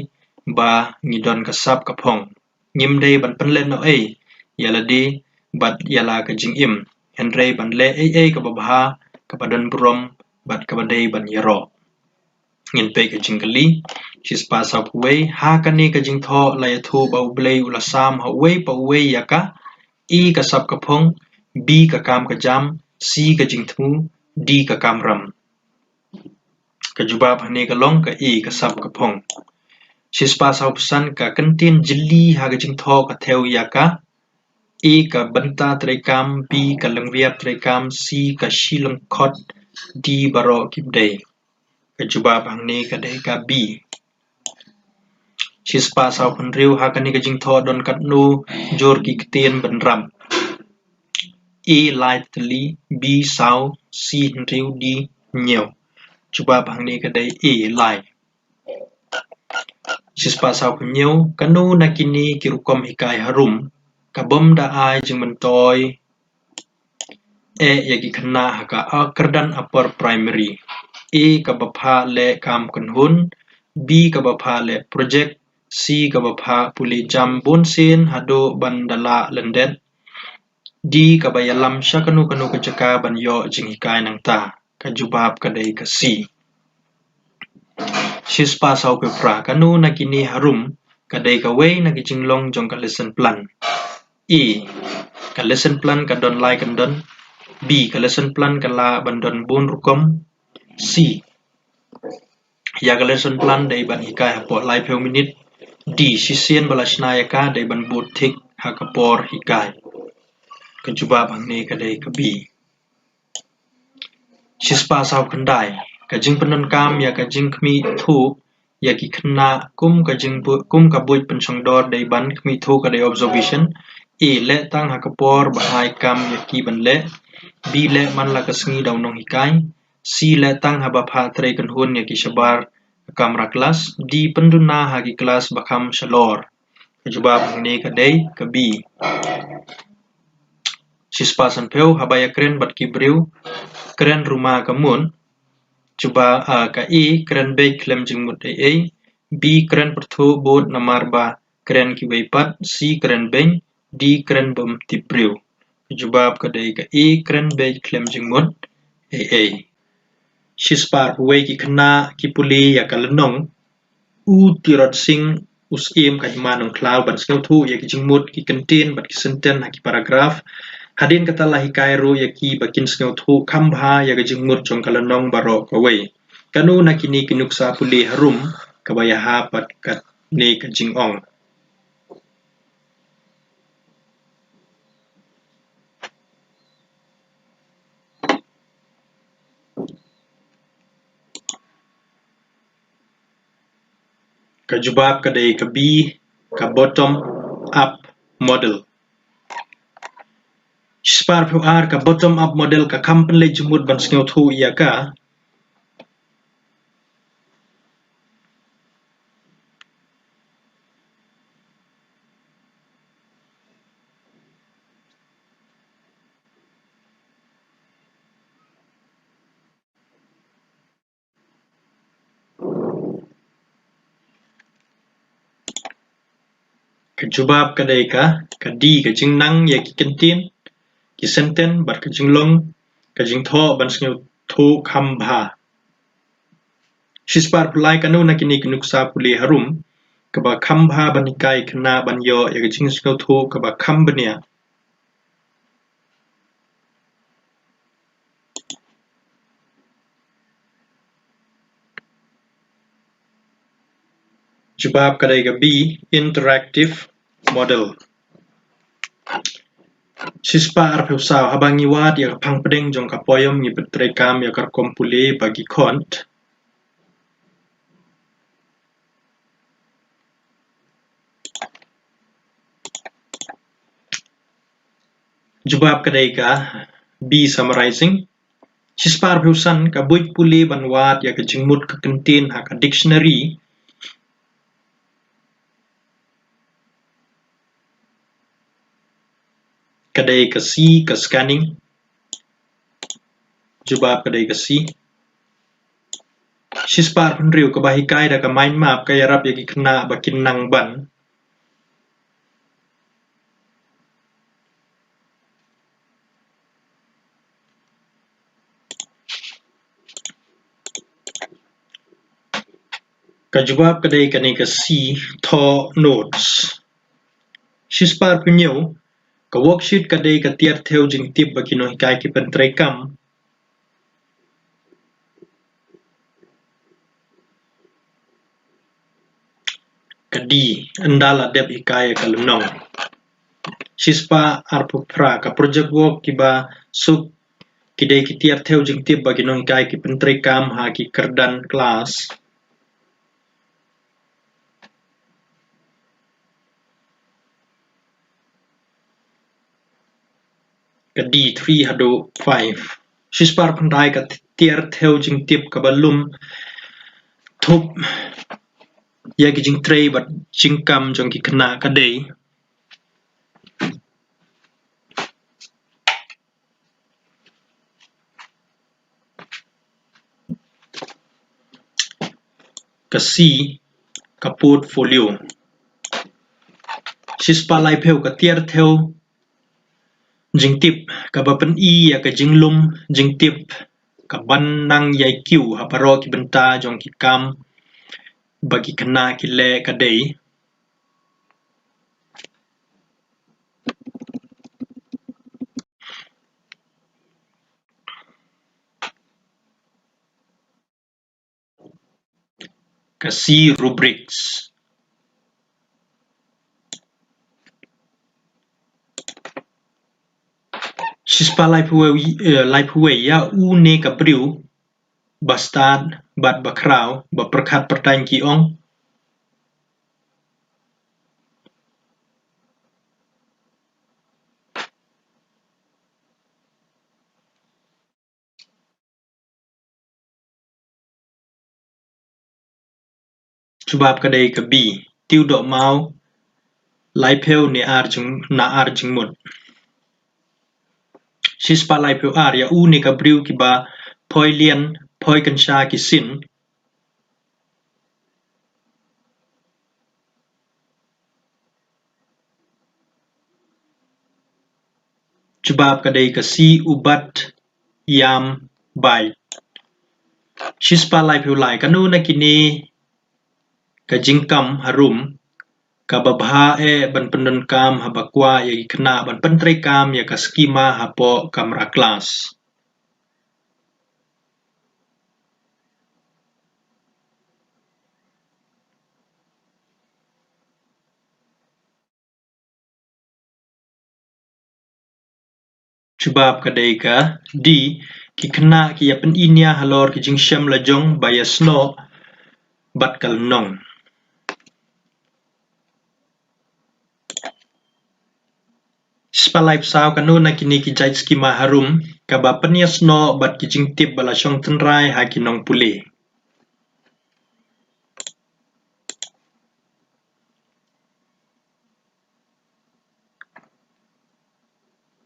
ba ngi don ka sap ka phong. Ngim dei ban pynlehnohei ïa lade bad ïa la ka jingim, hynrei ban leh ei ei kaba bha, kaba don burom bad kaba dei ban ïaroh. Ngin peit ka jingkylli. Shispah sawphew wei, ha kane ka jingthoh la ïathuh ba U Blei u la sam ha uwei pa uwei ïa ka, A, ka sap ka phong, B, ka kam ka jam, C, ka jingthmu, D, ka kamram. Ka jubab hangne ka long ka A, ka sap ka phong. Shispah sawphew san, ka kyntien jylli ha ka jingthoh ka thew ïa ka, A, ka bynta treikam, B, ka lyngwiar treikam, C, ka shi lyngkhot, D, baroh ki ba dei. Ka jubab hangne ka dei ka B. Shispah sawphew hynriew, ha kane ka jingthoh don katno jur ki ktien bynrap? A, lai tylli, B, saw, C, hynriew, D, hynñiew. Jubab hangne ka dei A, lai. Shispah sawphew hynñiew, kano na kine ki rukom hikai harum ka bym da ai jingmyntoi eh ïa ki khynnah ha ka kyrdan upper primary? A, kaba phah leh kam kynhun, B, kaba phah leh project, C, kaba phah pule jam bunsien haduh ban da lah lyndet, D, kaba ïalam sha kano kano ka jaka ban ïoh jinghikai nangta. Ka jubab ka dei ka C. Shispah sawphew phra, kano na kine harum Ka dei kawei na ki jinglong jong ka lesson plan. A, ka lesson plan ka don lai kyndon. B, ka lesson plan ka lah ban don bun rukom. C, ïa ka lesson plan dei ban hikai hapoh laiphew minit. D, shisien ba la shna ïa ka dei ban bud thik ha ka por hikai. Ka jubab hangne ka dei ka B. Shispah sawphew khyndai. Ka jingpyndonkam ïa ka jingkhmih thuh ïa ki khynnah kum ka jingbu-, kum ka buit pynshongdor dei ban, khmih thuh ka dei observation. A, leh tang ha ka por ba ai kam ïa ki ban leh. B, leh man la ka sngi da u nonghikai. C, leh tang haba phah trei kynhun ïa ki shabar ka kamra klas. D, pynduna ha ki klas ba kham shalor. Ka jubab hangne ka dei ka B. Shispah sanphew. Haba ïakren bad ki briew, kren ruma ka mut. Jubab, ah, ka A, kren beit khlem jingmut ei ei. B, kren pyrthuh bud namar ba kren kiwei pat. C, kren beiñ. D, kren bym tip briew. Ka jubab ka dei ka A, kren beit khlem jingmut ei ei. Shispah arphew wei. Ki khynnah ki pule ïa ka lynnong U Tirot Sing, U Syiem ka Hima Nongkhlaw ban sngewthuh ïa ki jingmut, ki kyntien bad ki senten ha ki paragraph. Hadien kata la hikai ruh ïa ki ba kin sngewthuh kham bha ïa ka jingmut jong ka lynnong baroh kawei. Kano na kine ki nuksa pule harum kaba ïahap bad kane ka jingong? Ka jubab ka dei ka B, ka bottom up model. Shispah arphew ar. Ka bottom up model ka kham pynleit jingmut ban sngewthuh ïa ka. Ka jubab ka dei ka, ka D, ka jingnang ïa ki kyntien, ki senten bad ka jinglong, ka jingthoh ban sngewthuh kham bha. Shispah arphew lai. Kano na kine ki nuksa pule harum kaba kham bha ban hikai khynnah ban ïoh ïa ka jingsngewthuh kaba kham bniah? Jubab ka dei ka B, interactive model. Shispah arphew saw. Haba ngi wad ïa ka phang pdeng jong ka poem ngi pyntreikam ïa ka rukom pule ba ki khot. Jubab ka dei ka B, summarizing. Shispah arphew san. Ka buit pule ban wad ïa ka jingmut ka kyntien ha ka dictionary ka dei ka C, ka scanning. Jubab ka dei ka C. Shispah arphew hynriew. Kaba hikai da ka mind map ka ïarap ïa ki khynnah ba kin nang ban. Ka jubab ka dei kane ka C, thoh notes. Shispah arphew hynñiew. Ka worksheet ka dei ka tiar thew jingtip ba ki nonghikai ki pyntreikam. Ka D, ynda la dep hikai ïa ka lynnong. Shispah arphew phra. Ka project work kiba suk ki dei ki tiar thew jingtip ba ki nonghikai ki pyntreikam ha ki kyrdan klas. Ka D, three haduh five. Shispah arphew khyndai. Ka tiar thew jingtip kaba lum thup ïa ki jingtrei bad jingkam jong ki khynnah ka dei ka C, ka portfolio. Shispah laiphew. Ka tiar thew jingtip kaba pyni ïa ka jinglum jingtip kaban nang ïai kiew ha baroh ki bynta jong ki kam ba ki khynnah ki leh ka dei ka C rubrics. Shispah laiphew wei, eh, laiphew wei, ïa une ka briew ba stad bad ba khraw ba pyrkhat pyrthei ki ong. Jubab ka dei ka B. Tiew doh maw laiphew ne ar jing, na ar jingmut. Shispah laiphew ar, ïa une ka briew kiba phoi lian phoi kynsha ki sien. Jubab ka dei ka C, u bat ïam bai. Shispah laiphew lai, kano na kine ka jingkam harum kaba bha eh ban pyndonkam haba kwah ïa ki khynnah ban pyntreikam ïa ka skema hapoh kamra klas? Jubab ka dei ka D, ki khynnah ki ïa pyni nia halor ki jingshem la jong ba ïa snoh bad ka lynnong. Shispah laiphew saw, kano na kine ki jait skema harum kaba pynïasnoh bad ki jingtip ba la shong tynrai ha ki nongpule?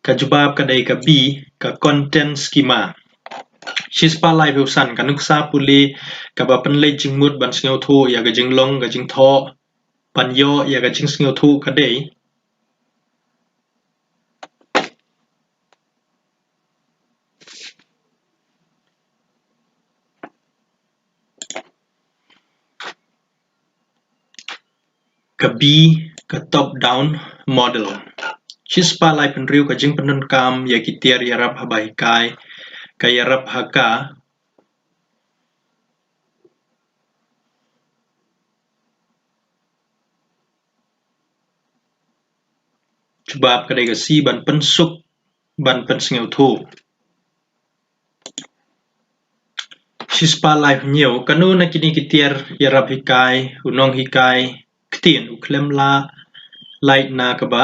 Ka jubab ka dei ka B, ka content schema. Shispah laiphew san, ka nuksa pule kaba pynleit jingmut ban sngewthuh ïa ka jinglong ka jingthoh ban ïoh ïa ka jingsngewthuh ka dei ka B, ka top down model. Shispah laiphew hynriew, ka jingpyndonkam ïa ki tiar ïarap haba hikai ka ïarap ha ka Jubab ka dei ka C, ban pynsuk ban pynsngewthuh. Shispah laiphew hynñiew, kano na kine ki tiar ïarap hikai u nonghikai ktien u khlem lah lait na kaba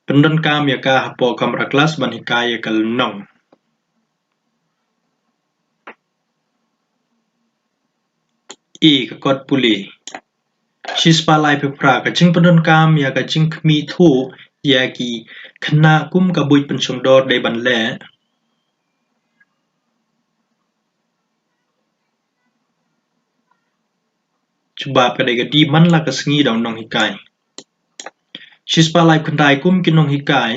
pyndonkam ïa ka hapoh kamra klas ban hikai ïa ka lynnong? E, ka kot pule. Shispah laiphew phra, ka jingpyndonkam ïa ka jingkhmih thuh ïa ki khynnah kum ka buit pynshongdor dei ban leh. Jubab ka dei ka D, man la ka sngi da u nonghikai. Shispah laiphew khyndai, kum ki nonghikai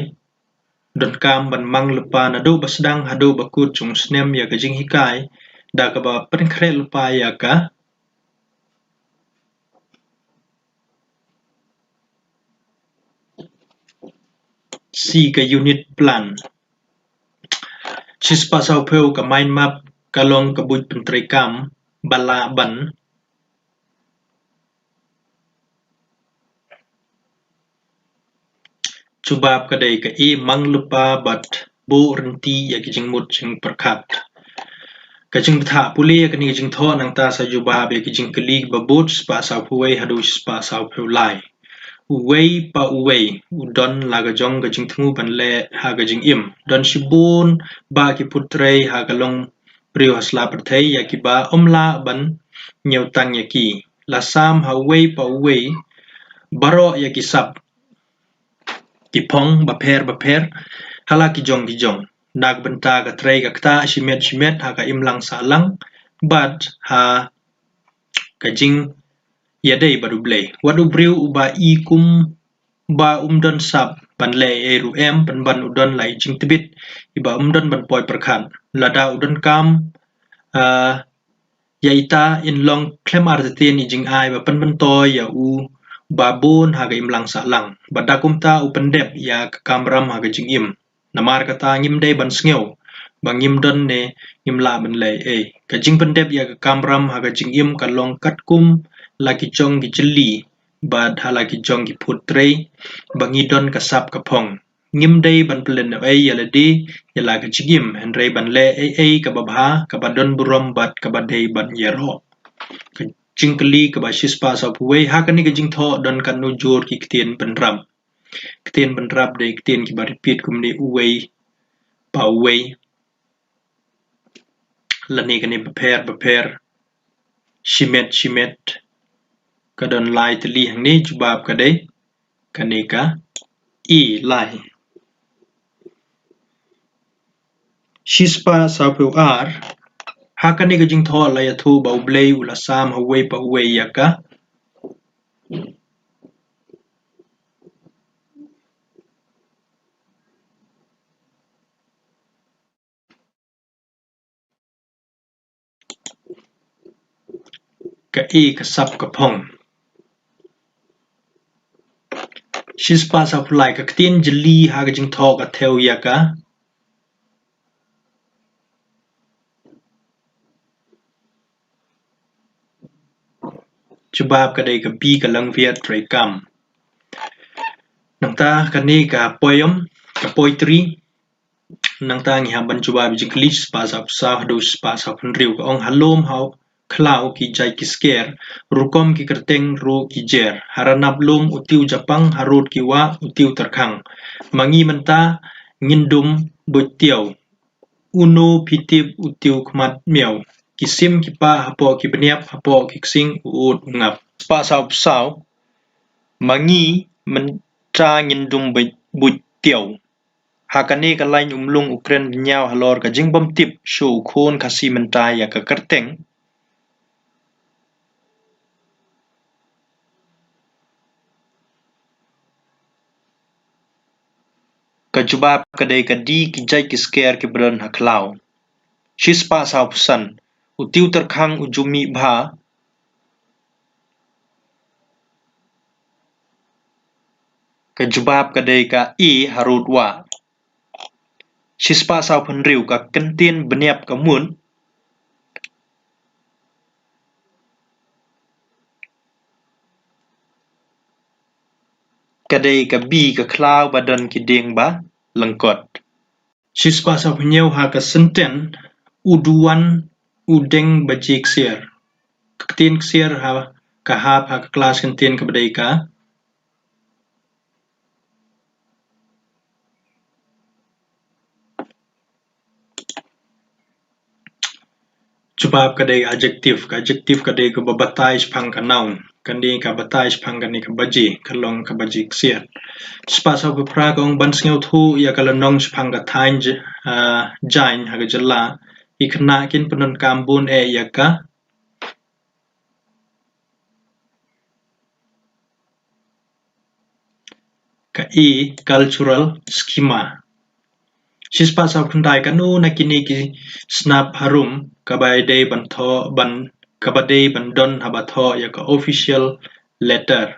donkam ban mang lypa naduh ba sdang haduh ba kut jong u snem ïa ka jinghikai da kaba pynkhreh lypa ïa ka C, ka unit plan. Shispah sawphew, ka mind map ka long ka buit pyntreikam ba lah ban Jubab ka dei ka E, mang lypa bad buh rynti ïa ki jingmut jingpyrkhat. Ka jingbthah pule ïa kane ka jingthoh nangta sa jubab ïa ki jingkylli ba bud, shispah sawphew wei haduh shispah sawphew lai. Uwei pa uwei u don la ka jong ka jingthmu ban leh ha ka jingim. Don shibun ba ki put trei ha ka long briew ha sla pyrthei ïa kiba ym lah ban ñiewtang ïa ki. La sam ha uwei pa uwei baroh ïa ki sap ki phong bapher bapher ha la ki jong ki jong. Na ka bynta ka trei ka ktah shimet shimet ha ka imlang sahlang bad ha ka jingïadei bad U Blei. Wat u briew uba i kum ba um don sap ban leh ei ruh em, pynban u don la i jingtbit iba um don ban poi pyrkhat. Lada u donkam, ah, ïa ita, in long khlem artatien i jingai ba pynmyntoi ïa u ba bun ha ka imlang sahlang. Bad da kumta u pyndep ïa ka kamram ha ka jingim. Namar kata ngim dei ban sngew ba ngim don ne ngim lah ban leh ei. Ka jingpyndep ïa ka kamram ha ka jingim ka long katkum la ki jong ki jylli bad ha la ki jong ki phut trei ba ngi don ka sap ka phong. Ngim dei ban pynlehnohei ïa lade ïa la ka jingim, hynrei ban leh ei ei kaba bha, kaba don burom bad kaba dei ban ïaroh. Ka jingkylli kaba shispah sawphew wei, ha kane ka jingthoh don katno jur ki ktien bynrap? Ktien bynrap dei ktien kiba repeat kumne uwei pa uwei, lane kane bapher bapher, shimet shimet. Ka don lai tylli hangne, jubab ka dei kane ka A, lai. Shispah sawphew ar, ha kane ka jingthoh la ïathuh ba U Blei u la sam ha uwei pa uwei ïa ka ka A, ka sap ka phong. Shispah sawphew lai, ka ktien jylli ha ka jingthoh ka thew ïa ka. Jubab ka dei ka B, ka langviat treikam. Nangta kane ka poem, ka poetry. Nangta ngi hap ban jubab ïa ka jingkylli, shispah sawphew saw haduh shispah sawphew hynriew. Ka ong, ha lum ha khlaw ki jait ki sker, rukom ki kyrteng ruh ki jer. Ha ranab lum u tiew japang, harud ki wah u tiew tyrkhang. Ma ngi mynta ngin dum buit tiaw. Uno phi tip u tiew khmat miaw. Ki sim ki pah hapoh ki bniap, hapoh ki ksing u ud u ngap. Shispah sawphew saw, ma ngi mynta ngin dum buit, buit tiaw. Ha kane ka lain u mlung u kren bynñiaw halor ka jingbymtip shuh u khun Khasi mynta ïa ka kyrteng. Ka jubab ka dei ka D, ki jait ki sker kiba don ha khlaw. Shispah sawphew san, u tiew tyrkhang u ju mih bha. Ka jubab ka dei ka A, harud wah. Shispah sawphew hynriew, ka kyntien bniap ka mut ka dei ka B, ka khlaw ba don ki dieng ba lyngkot. Shispah sawphew hynñiew, ha ka sentence u duwan u deng baje ksiar. Ka ktien ksiar ha ka hap ha ka klas kyntien kaba dei ka. Jubab ka dei adjective, ka adjective ka dei kaba batai shaphang ka noun. Kane ka batai shaphang kane ka baje, ka long ka baje ksiar. Shispah sawphew phra, ka ong ban sngewthuh ïa ka lynnong shaphang ka thaiñ J-, ah, Jaiñ ha ka jylla, ki khynnah kin pyndonkam bun eh ïa ka. Ka A, cultural schema. Shispah sawphew khyndai, kano na kine ki snap harum kaba dei ban thoh, ban, kaba dei ban don haba thoh ïa ka official letter.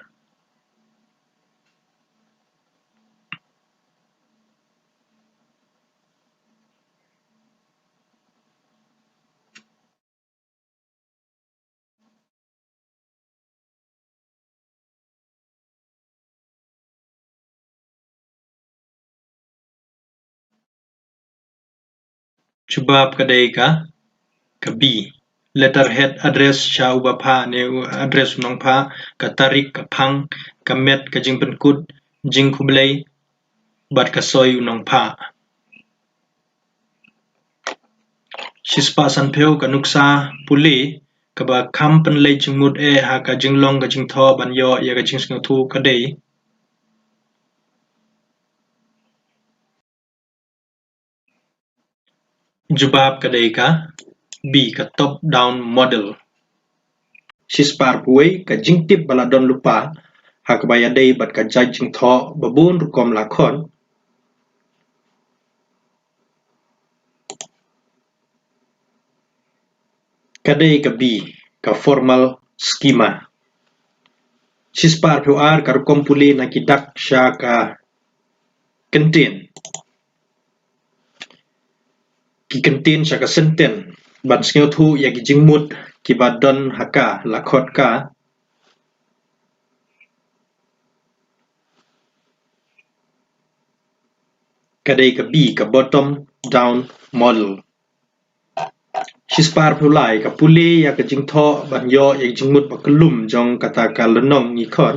Jubab ka dei ka, ka B. Letterhead, address sha uba phah ne u address u nongphah, ka tarik, ka phang, ka met, ka jingpynkut jingkhublei bad ka soi u nongphah. Shispah sanphew, ka nuksa pule kaba kham pynleit jingmut eh ha ka jinglong ka jingthoh ban ïoh ïa ka jingsngewthuh ka dei. Jubab ka dei ka B, ka top down model. Shispah arphew wei, ka jingtip ba la don lypa ha kaba ïadei bad ka jait jingthoh ba bun rukom la khot. Ka dei ka B, ka formal schema. Shispah arphew ar, ka rukom pule na ki dak sha ka kyntien. ki kyntien sha ka sentence ban sngewthuh ïa ki jingmut kiba don ha ka la khot ka. Ka dei ka B, ka bottom down model. Shispah arphew lai, ka pule ïa ka jingthoh ban ïoh ïa ka jingmut ba kyllum jong kata ka lynnong ngi khot.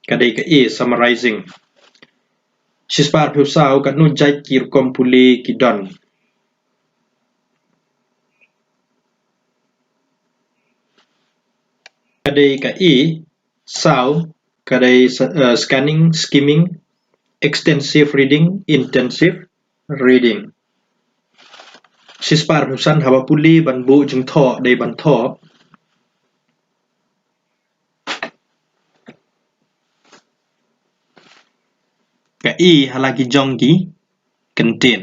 Ka dei ka A, summarizing. Shispah arphew saw, katno jait ki rukom pule ki don. Ka dei ka A, saw, ka dei sa-, eh, scanning, skimming, extensive reading, intensive reading. Shispah arphew san, haba pule ban buh jingthoh, dei ban thoh. Ka A ha la ki jong ki kyntien.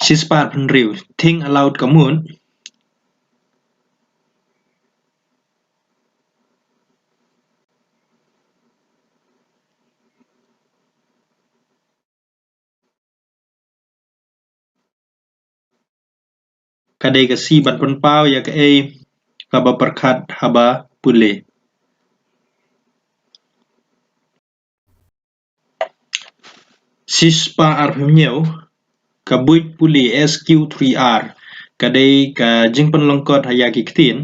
Shispah arphew hynriew, think aloud ka mut. Ka dei ka C, ban pynpaw ïa kaei kaba pyrkhat haba pule. Shispah arphew hynñiew, ka buit pule S Q three R, ka dei ka jingpynlyngkot ha ïa ki ktien.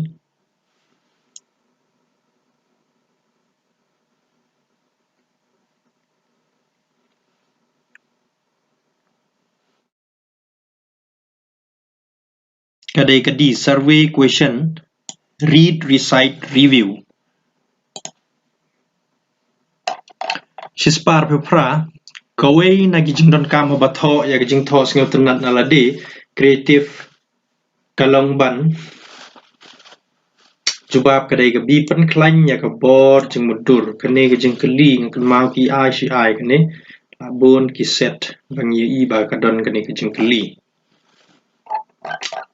Ka dei ka D, survey question, read, recite, review. Shispah arphew phra, kawei na ki jingdonkam haba thoh ïa ki jingthoh sngewtynnat na lade, creative, ka long ban jubab ka dei ka B, pynkhlaiñ ïa ka bor jingmutdur. Kane ka jingkylli nga kynmaw ki ai shi ai kane, la bun ki set ba ngi ïohi ba ka don kane ka jingkylli.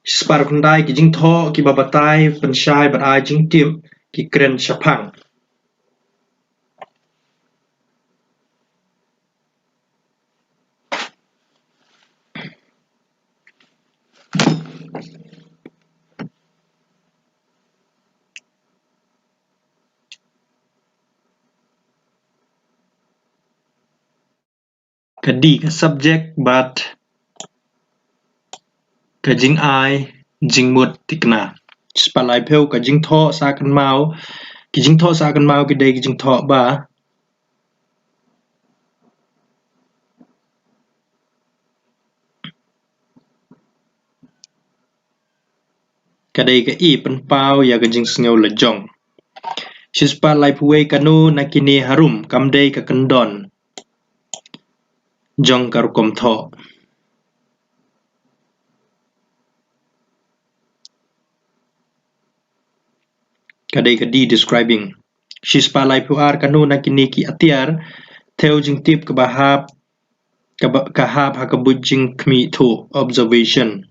Shispah arphew khyndai, ki jingthoh kiba batai, pynshai bad ai jingtip ki kren shaphang. Ka D, ka subject bad ka jingai jingmut thikna. Shispah laiphew, ka jingthoh sah kynmaw, ki jingthoh sah kynmaw ki dei ki jingthoh ba ka dei ka A, pynpaw ïa ka jingsngew lajong. Shispah laiphew wei, kano na kine harum kam dei ka kyndon jong ka rukom thoh. Ka dei ka D, describing. Shispah laiphew ar, kano na kine ki atiar thew jingtip kaba hap, kaba, ka hap ha ka buit jingkhmih thuh, observation.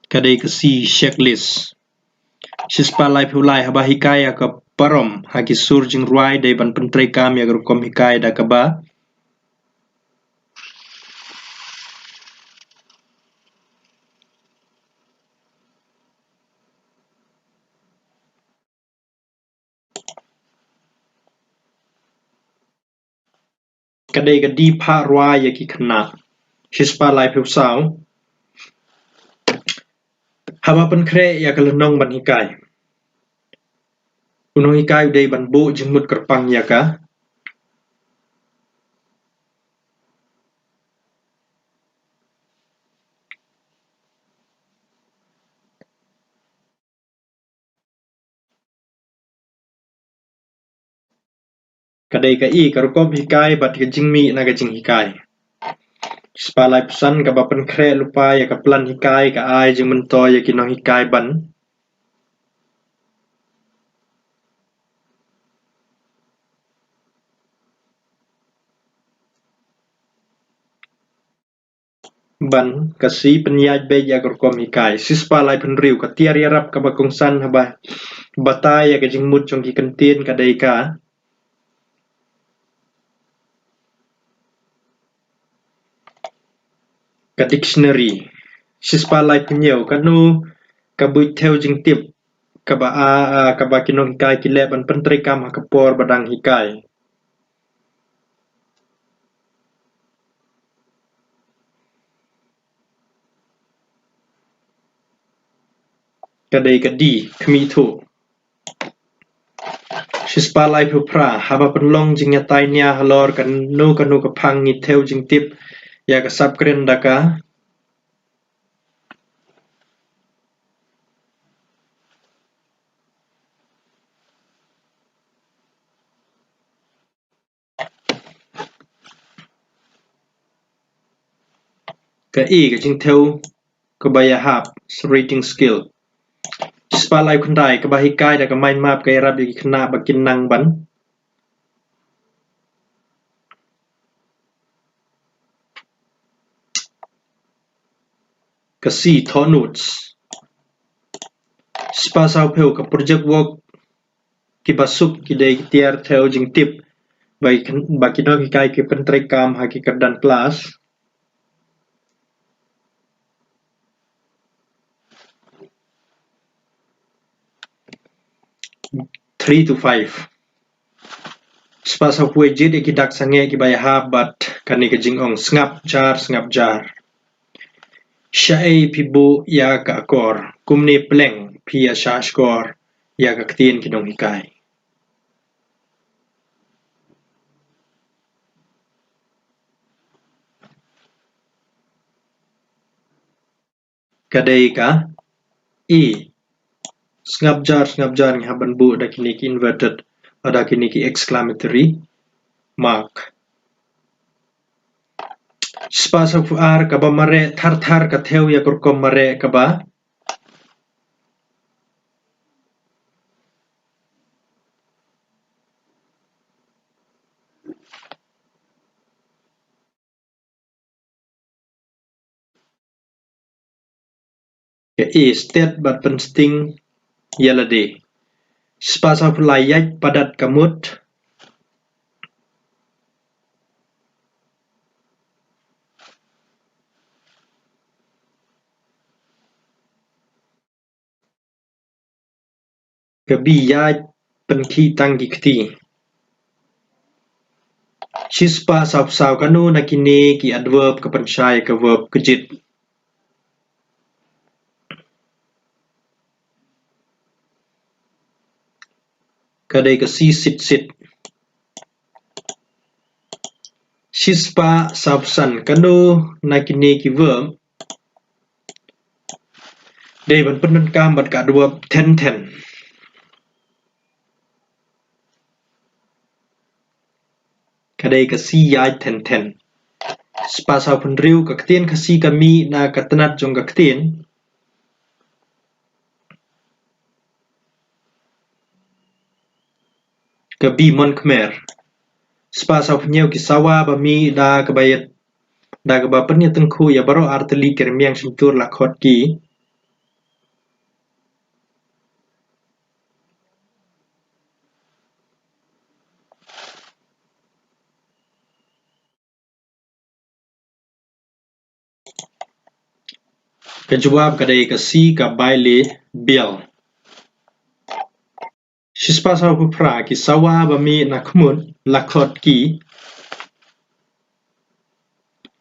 Ka dei ka C, checklist. Shispah laiphew lai, haba hikai ïa ka parom ha ki sur jingrwai dei ban pyntreikam ïa ka rukom hikai da kaba ka dei ka D, phah rwai ïa ki khynnah. Shispah laiphew saw, haba pynkhreh ïa ka lynnong ban hikai, u nonghikai u dei ban buh jingmut kyrpang ïa ka Ka dei ka A, ka rukom hikai bad ka jingmih na ka jinghikai. Shispah laiphew san, kaba pynkhreh lypa ïa ka plan hikai ka ai jingmyntoi ïa ki nonghikai ban ban ka C, pynïaid beit ïa ka rukom hikai. Shispah laiphew hynriew, ka tiar ïarap kaba kongsan haba batai ïa ka jingmut jong ki kyntien ka dei ka ka dictionary. Shispah laiphew hynñiew, kano ka buit thew jingtip kaba a, a, kaba ki nonghikai ki leh ban pyntreikam ha ka por ba dang hikai. Ka dei ka D, khmih thuh. Shispah laiphew phra, haba pynlong jingïatai nia halor kano kano ka phang ngi thew jingtip ïa ka sap kren da ka Ka E, ka jingthew kaba ïahap, reading skill. Shispah laiphew khyndai, kaba hikai da ka mind map ka ïarap ïa ki khynnah ba kin nang ban. Ka C, thoh notes. Shispah sawphew, ka project work kiba suk ki dei ki tiar thew jingtip ba ki, ba ki nonghikai ki pyntreikam ha ki kyrdan klas. Three to five. Shispah sawphew wei, jied ïa ki dak sangeh kiba ïahap bad kane ka jingong, sngap jar, sngap jar. Shaei phi buh ïa ka akor, kumne pleng phi ïa shah shkor ïa ka ktien ki nonghikai. Ka dei ka E. Sngap jar, sngap jar, ngi hap ban buh da kine ki inverted, da kine ki exclamatory mark. Shispah sawphew ar, kaba mareh thar thar ka thew ïa ka rukom mareh kaba. Ka E, stet bad pynsting ïa lade. Shispah sawphew lai, ïaid padat ka mut. Ka B, ïaid pynkhih tang ki kti. Shispah sawphew saw, kano na kine ki adverb ka pynshai ka verb kjit? Ka dei ka C, sit sit. Shispah sawphew san, kano na kine ki verb dei ban pyndonkam bad ka adverb then then? Ka dei ka C, ïaid then then. Shispah sawphew hynriew, ka ktien Khasi ka mih na ka tnat jong ka ktien. Ka B, mon khmer. Shispah sawphew hynñiew, ki sawa ba mih da kaba ïa, da kaba pynïatyngkhuh ïa baroh artylli ki rmiang shyntur la khot ki. Ka jubab ka dei ka C, ka bailey bial. Shispah sawphew phra, ki sawa ba mih na khmut la khot ki.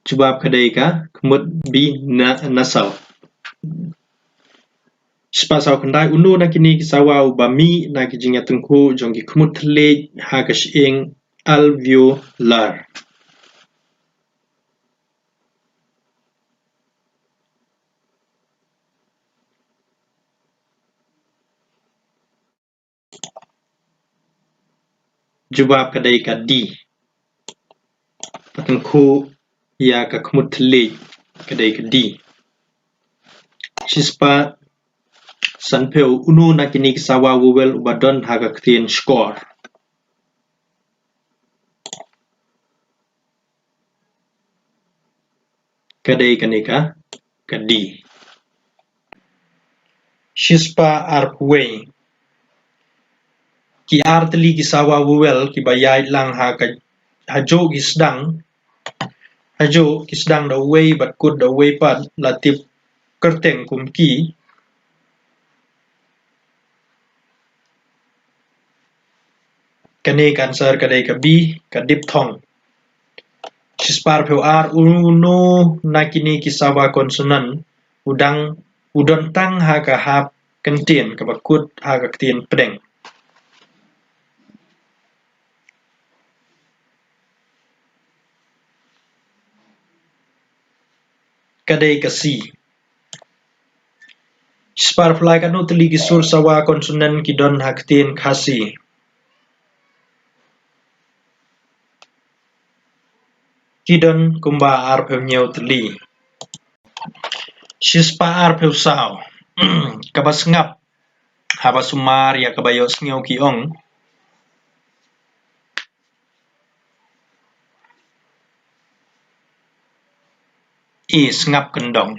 Jubab ka dei ka khmut, B, na, nasal. Shispah sawphew khyndai, uno na kine ki sawa uba mih na ki jingïatyngkhuh jong ki khmut thylliej ha ka shyieng alveolar? Jubab ka dei ka D, ba tyngkhuh ïa ka khmut thylliej, ka dei ka D. Shispah sanphew, uno na kine ki sawa vowel uba don ha ka ktien shkor? Ka dei kane ka, ka D. Shispah arphew wei. Ki ar tylli ki sawa vowel kiba ïaid lang ha ka, ha juh ki sdang. Ha juh ki sdang da uwei bad kut da uwei pat, la tip kyrteng kum ki. Kane ka answer ka dei ka B, ka diphthong. Shispah arphew ar. Uno na kine ki sawa consonant u dang, u don tang ha ka hap kyntien kaba kut ha ka ktien pdeng? Ka dei ka C. Shispah arphew lai. Katno tylli ki sur sawa consonant ki don ha ktien Khasi? Ki don kumba arphew hynñiew tylli. Shispah arphew saw. Kaba sngap haba sumar ïa kaba ïohsngew ki ong. E, sngap kyndong.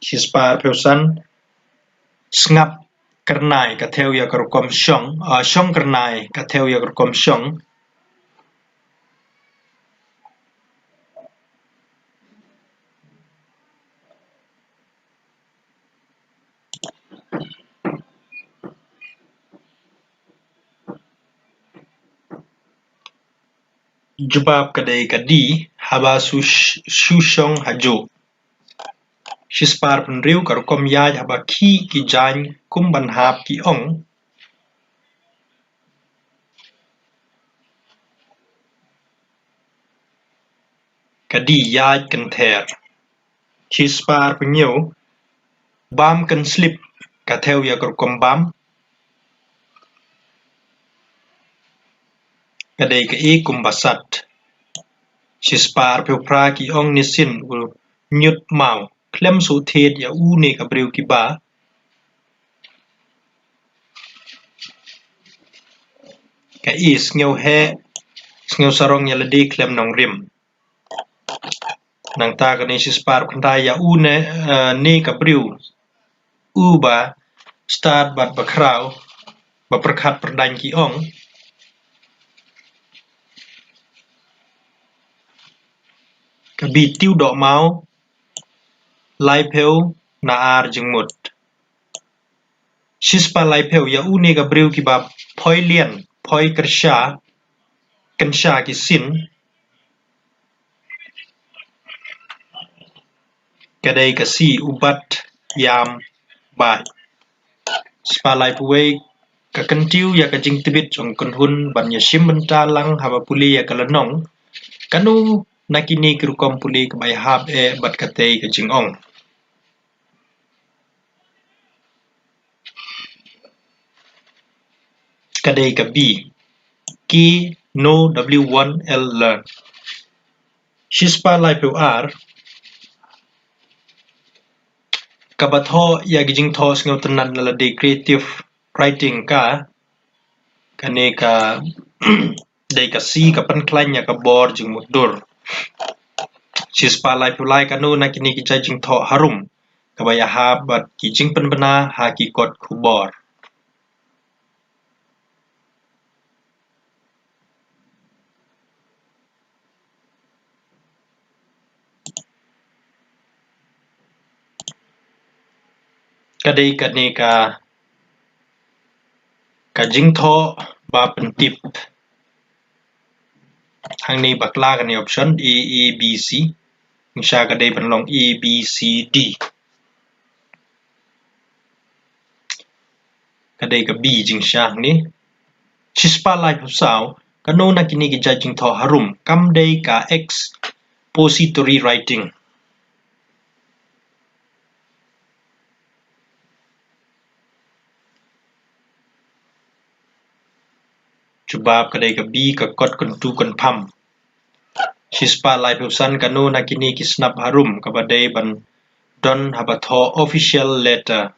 Shispah arphew san. Sngap kyrnai ka thew ïa ka rukom shong, ah, shong kyrnai ka thew ïa ka rukom shong. Jubab ka dei ka D, haba shu, shu shong ha juh. Shispah arphew hynriew. Ka rukom ïaid haba khih ki jaiñ kum ban hap ki ong. Ka D, ïaid kynther. Shispah arphew hynñiew. Bam kynslip ka thew ïa ka rukom bam. Ka dei ka E, kumba sat. Shispah arphew phra. Ki ong nisien u ñiut maw khlem shu thied ïa une ka briew kiba. Ka E, sngew heh, sngew sarong ïa lade khlem nongrim. Nangta kane shispah arphew khyndai. Ïa une, eh, ne ka briew uba stad bad ba khraw, ba pyrkhat pyrdaiñ ki ong. Ka B, tiew doh maw, laiphew na ar jingmut. Shispah laiphew. Ïa une ka briew kiba phoi lian, phoi kyrsha, kynsha ki sin. Ka dei ka C, u bat ïam bai. Shispah laiphew wei. Ka kyntiew ïa ka jingtbit jong kynhun ban ïashim bynta lang haba pule ïa ka lynnong. Kano na kine ki rukom pule kaba ïahap eh bad katei ka jingong? Ka dei ka B, K, no, W one, L, learn. Shispah laiphew ar. Kaba thoh ïa ki jingthoh sngewtynnad na lade, creative writing, ka, kane ka dei ka C, ka pynkhlaiñ ïa ka bor jingmutdur. Shispah laiphew lai. Kano na kine ki jait jingthoh harum kaba ïahap bad ki jingpynbna ha ki kot khubor? Ka dei kane ka, ka jingthoh ba pyntip. Hangne bakla kane option A, A, B, C. Jingshisha ka dei ban long A, B, C, D. Ka dei ka B jingshisha hangne. Shispah laiphew saw. Kano na kine ki jait jingthoh harum kam dei ka expository writing? Jubab ka dei ka B, ka kot kyntu kynpham. Shispah laiphew san. Kano na kine ki snap harum kaba dei ban don haba thoh official letter?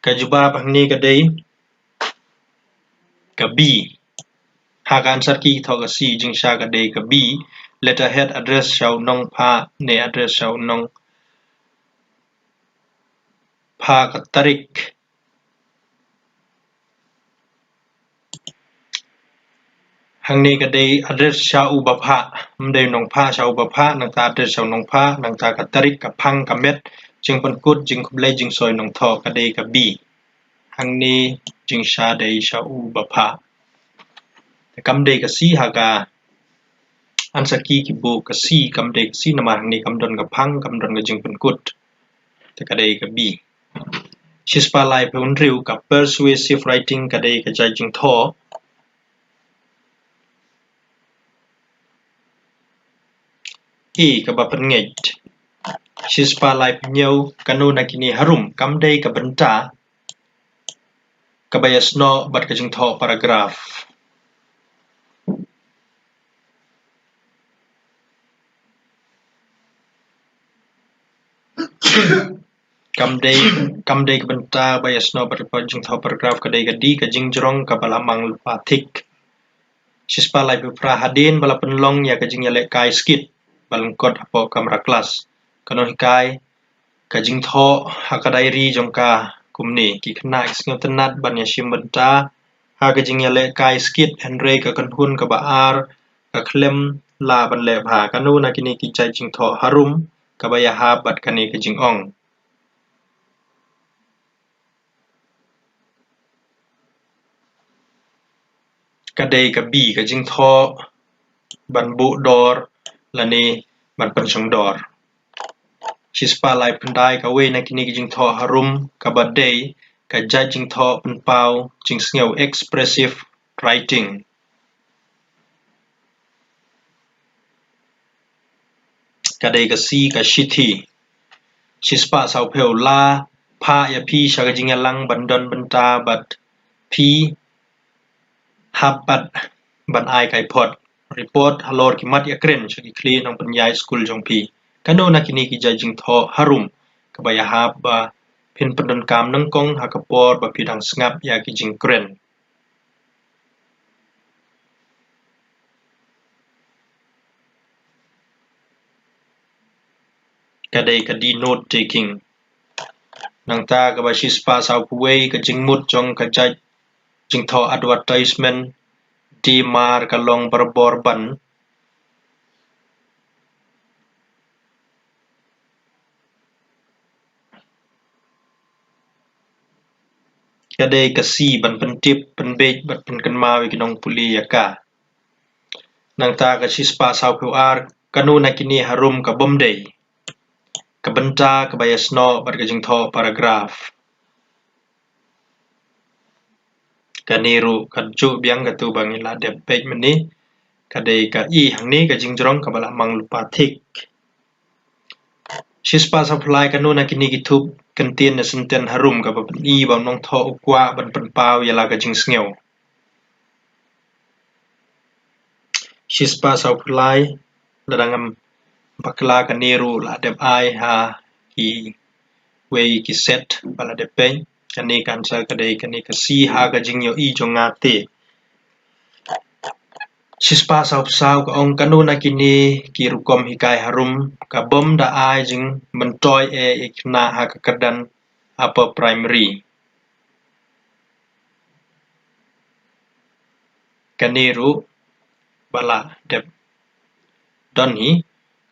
Ka jubab hangne ka dei ka B. Ha ka answer key thoh ka C, jingshisha ka dei ka B. Letterhead address sha u nongphah ne address sha u nongphah ka tarik. Hangne ka dei address sha u baphah, ym dei u nongphah, sha u baphah, nangta address sha u nongphah, nangta ka tarik, ka phang, ka met, jingpynkut, jingkhublei, jingsoi nongthoh, ka dei ka B. Hangne jingshisha dei sha u baphah. Te kam dei ka C ha ka answer key ki buh ka C, kam dei ka C namar hangne kam don ka phang, kam don ka jingpynkut. Te ka dei ka B. Shispah laiphew hynriew, ka persuasive writing ka dei ka jait jingthoh A, kaba pynngeit. Shispah laiphew hynñiew, kano na kine harum kam dei ka bynta kaba ïasnoh bad ka jingthoh paragraph. Kam dei, kam dei ka bynta ba ïasnoh bad ka jingthoh paragraph, ka dei ka D, ka jingjrong kaba la mang lypa thik. Shispah laiphew phra, hadien ba la pynlong ïa ka jingïalehkai skit ba lyngkot hapoh kamra klas, ka nonghikai ka jingthoh ha ka diary jong ka kumne: ki khynnah ki sngewtynnat ban ïashim bynta ha ka jingïalehkai skit, hynrei ka kynhun kaba ar ka khlem lah ban leh bha. Kano na kine ki jait jingthoh harum kaba ïahap bad kane ka jingong? Ka dei ka B, ka jingthoh ban buh dor lane ban pynshong dor. Shispah laiphew khyndai, kawei na kine ki jingthoh harum kaba dei ka jait jingthoh pynpaw jingsngew, expressive writing. Ka dei ka C, ka shithi. Shispah sawphew, la phah ïa phi sha ka jingïalang ban don bynta bad phi hap pat ban ai kai phot, report, halor ki mat ïakren sha ki khlieh nongpynïaid skul jong phi. Kano na kine ki jait jingthoh harum kaba ïahap ba phin pyndonkam nyngkong ha ka por ba phi dang sngap ïa ki jingkren? Ka dei ka D, note taking. Nangta kaba shispah sawphew wei, ka jingmut jong ka jait jingthoh advertisement, dei mar ka long barabor ban. Ka dei ka C, ban pyntip, pynbeit bad pynkynmaw ïa ki nongpule ïa ka. Nangta ka shispah sawphew ar, kano na kine harum ka bym dei ka bynta kaba ïasnoh bad ka jingthoh paragraph? Kane ruh ka juh biang kato ba ngi la dep peit mynne. Ka dei ka E, hangne ka jingjrong kaba la mang lypa thik. Shispah sawphew lai, kano na kine ki thup kyntien ne sentence harum kaba pyni ba u nongthoh u kwah ban pynpaw ïa la ka jingsngew? Shispah sawphew lai, lada ngam bakla kane ruh la dep ai ha kiwei ki set ba la dep peit. Kane ka answer ka dei kane ka C, ha ka jingïohi jong nga te. Shispah sawphew saw ka ong, kano na kine ki rukom hikai harum ka bym da ai jingmyntoi eh ïa ki khynnah ha ka kyrdan upper primary? Kane ruh ba la dep don hi.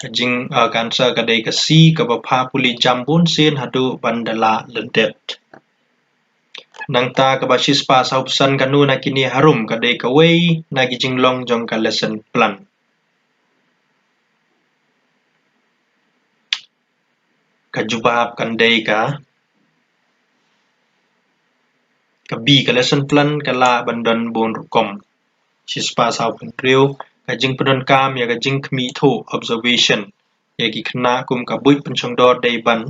Ka jing, ah, ka answer ka dei ka C, kaba phah pule jam bun sien haduh ban da la lyndet. Nangta kaba shispah sawphew san, kano na kine harum ka dei kawei na ki jinglong jong ka lesson plan? Ka jubab kan dei ka, ka B, ka lesson plan ka lah ban don bun rukom. Shispah sawphew hynriew, ka jingpyndonkam ïa ka jingkhmih thuh, observation, ïa ki khynnah kum ka buit pynshongdor dei ban.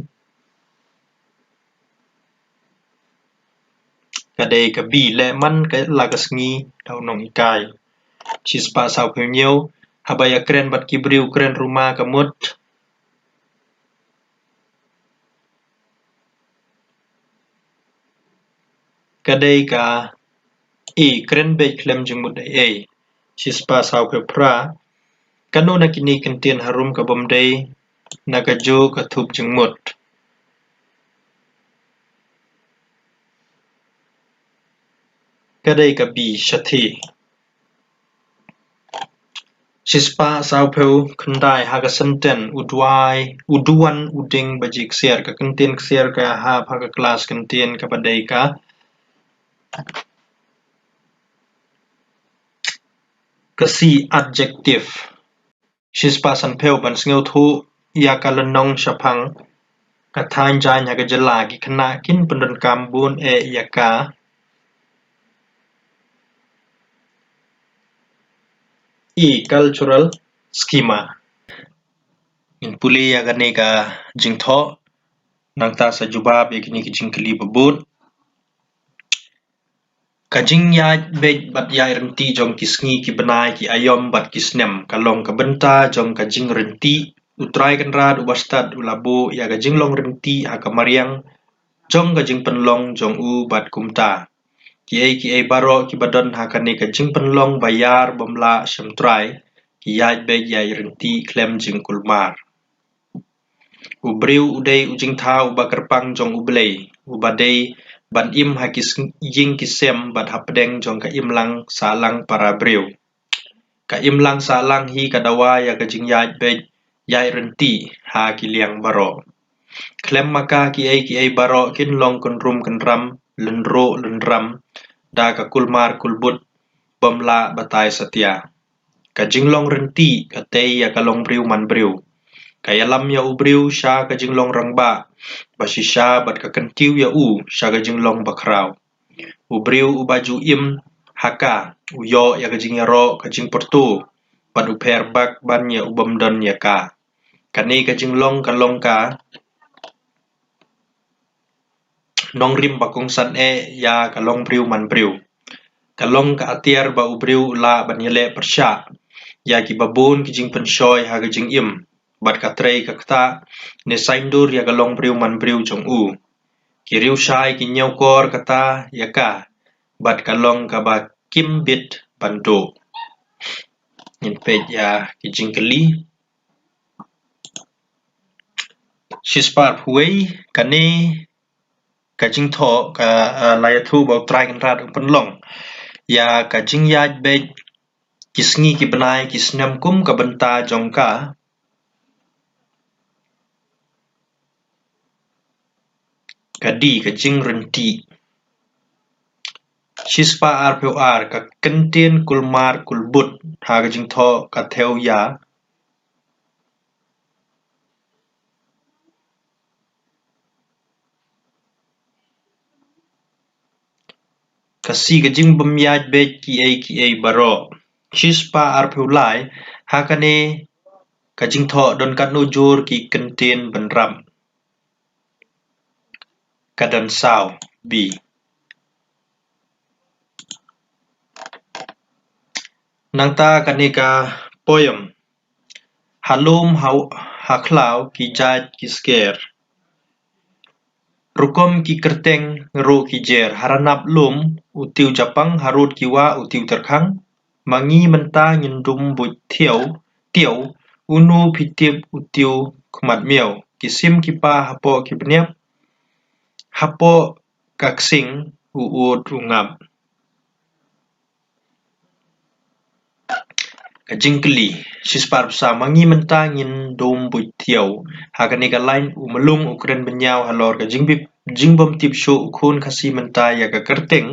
Ka dei ka B, leh man ka la ka sngi da u nonghikai. Shispah sawphew hynñiew, haba ïakren bad ki briew kren ruma ka mut. Ka dei ka A, kren beit khlem jingmut ei ei. Shispah sawphew phra. Kano na kine ki kyntien harum ka bym dei na kajuh ka thup jingmut? Ka dei ka B, shathie. Shispah sawphew khyndai. Ha ka senten u duwai, u duwan u ding ba ji ksiar. Ka kyntien ksiar ka hap ha ka klas kyntien kaba dei ka ka C, adjective. Shispah sanphew. Ban sngewthuh ïa ka lynnong shaphang ka thaiñ jaiñ ha ka jylla, ki khynnah kin pyndonkam bun eh ïa ka E, cultural schema. Ngin pule ïa kane ka jingthoh, nangta sa jubab ïa kine ki jingkylli ba bud. Ka jingïaid beit bad ïaid ryntih jong ki sngi, ki bnai, ki aïom bad ki snem ka long ka bynta jong ka jingryntih. U Trai Kynrad uba stad u la buh ïa ka jinglong ryntih ha ka mariang jong ka jingpynlong jong u bad kumta kiei kiei baroh kiba don ha kane ka jingpynlong ba ïar bym lah shym trai ki ïaid beit ïaid ryntih khlem jingkulmar. U briew u dei u jingthaw uba kyrpang jong U Blei, uba dei ban im ha ki sng-, ïing ki sem bad hapdeng jong ka imlang sahlang para briew. Ka imlang sahlang hi ka dawa ïa ka jingïaid beit ïaid ryntih ha ki liang baroh. Khlem ma ka kiei kiei baroh kin long kynrum kynram, lynruh lynram da ka kulmar kulbut bym lah batai satia. Ka jinglong ryntih ka tei ïa ka longbriew manbriew. Ka ïalam ïa u briew sha ka jinglong rangbah ba shisha bad ka kyntiew ïa u sha ka jinglong bakhraw. U briew uba ju im ha ka u ïoh ïa ka jingïaroh, ka jingpyrto bad u pher bak ban ïa u bym don ïa ka. Kane ka jinglong ka long ka nongrim ba kongsan eh ïa ka longbriew manbriew. Ka long ka atiar ba u briew u lah ban ïaleh pyrshah ïa kiba bun ki jingpynshoi ha ka jingim bad ka trei ka ktah ne saiñdur ïa ka longbriew manbriew jong u. Ki riewshai ki ñiewkor kata ïa ka bad ka long kaba kim bit ban duh. Ngin peit ïa ki jingkylli. Shispah arphew wei. Kane ka jingthoh ka, ah, la ïathuh ba U Trai Kynrad u pynlong ïa ka jingïaid beit ki sngi ki bnai ki snem kum ka bynta jong ka. Ka D, ka jingryntih. Shispah arphew ar. Ka kyntien kulmar kulbut ha ka jingthoh ka thew ïa ka C, ka jingbymïaid beit kiei kiei baroh. Shispah arphew lai. Ha kane ka jingthoh don katno jur ki kyntien bynrap? Ka don saw, B. Nangta kane ka poem. Ha lum ha, ha khlaw ki jait ki sker. Rukom ki kyrteng ruh ki jer. Ha ranab lum u tiew japang, harud ki wah u tiew tyrkhang. Ma ngi mynta ngin dum buit thiaw, tiaw, uno phi tip u tiew khmat miaw. Ki sim ki pa hapoh ki bniap, hapoh ka ksing u ud u ngap. Ka jingkylli, shispah arphew saw, ma ngi mynta ngin dum buit thiaw. Ha kane ka lain u Mlung u kren bynñiaw halor ka jingbym, jingbym tip shuh u khun Khasi mynta ïa ka kyrteng.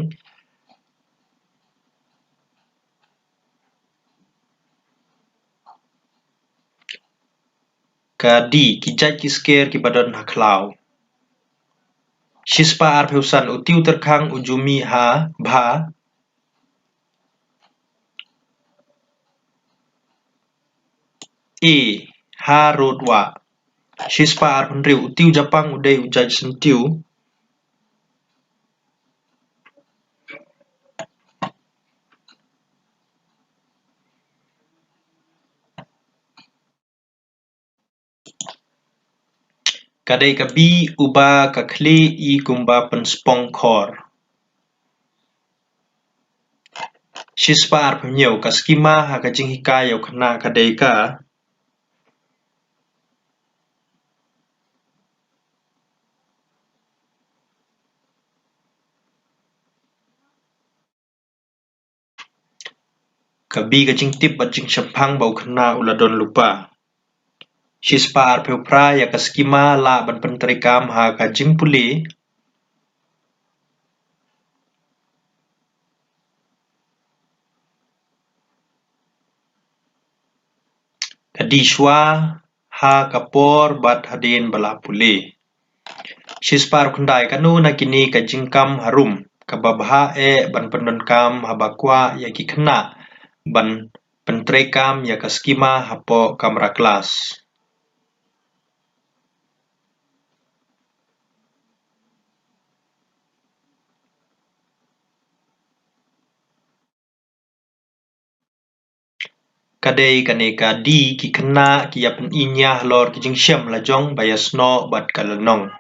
Ka D, ki jait ki sker kiba don ha khlaw. Shispah arphew san, u tiew tyrkhang u ju mih ha bha. E, harud wah. Shispah arphew hynriew, u tiew japang u dei u jait syntiew. Ka dei ka B, uba ka khlieh i kumba pynspong khor. Shispah arphew hynñiew, ka skima ha ka jinghikai ïa u khynnah ka dei ka. Ka B, ka jingtip bad jingshemphang ba u khynnah u la don lypa. Shispah arphew phra, ïa ka skima lah ban pyntreikam ha ka jingpule. Ka D, shuwa, ha ka por bad hadien ba la pule. Shispah arphew khyndai, kano na kine ka jingkam harum kaba bha eh ban pyndonkam haba kwah ïa ki khynnah ban pyntreikam ïa ka skima hapoh kamra klas. Ka dei kane ka D, ki khynnah ki ïa pyni ïa halor ki jingshem la jong ba ïasnoh bad ka lynnong.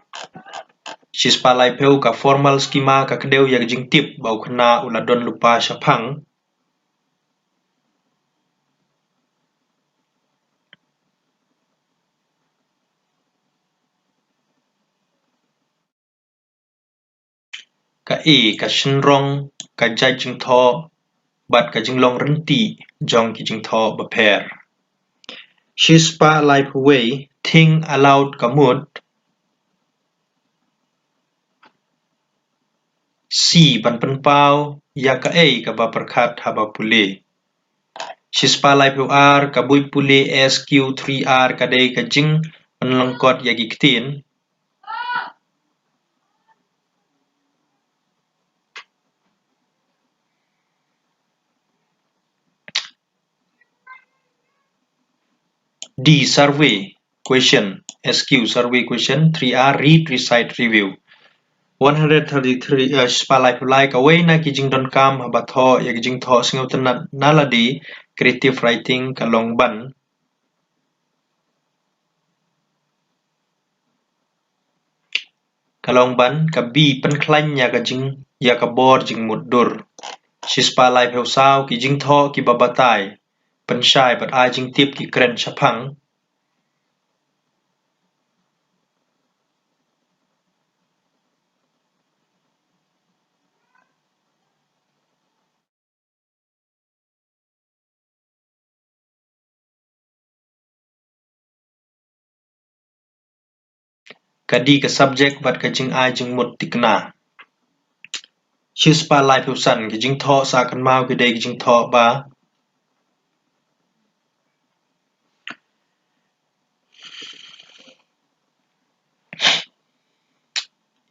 Shispah laiphew, ka formal skima ka kdew ïa ka jingtip ba u khynnah u la don lypa shaphang. Ka A, ka shynrong, ka jait jingthoh bad ka jinglong rynti jong ki jingthoh bapher. Shispah laiphew wei, think aloud ka mut. C, ban pynpaw ïa kaei kaba pyrkhat haba pule. Shispah laiphew ar, ka buit pule S Q three R ka dei ka jingpynlyngkot ïa ki ktien. D, survey question, S Q, survey question, three R, read, recite, review. One hundred thirty-three, eh, shispah laiphew lai, kawei na ki jingdonkam haba thoh ïa ki jingthoh sngewtynnad na lade, creative writing, ka long ban. Ka long ban, ka B, pynkhlaiñ ïa ka jing, ïa ka bor jingmutdur. Shispah laiphew saw, ki jingthoh kiba batai, pynshai bad ai jingtip ki kren shaphang. Ka D, ka subject bad ka jingai jingmut thikna. Shispah laiphew san, ki jingthoh sah kynmaw ki dei ki jingthoh ba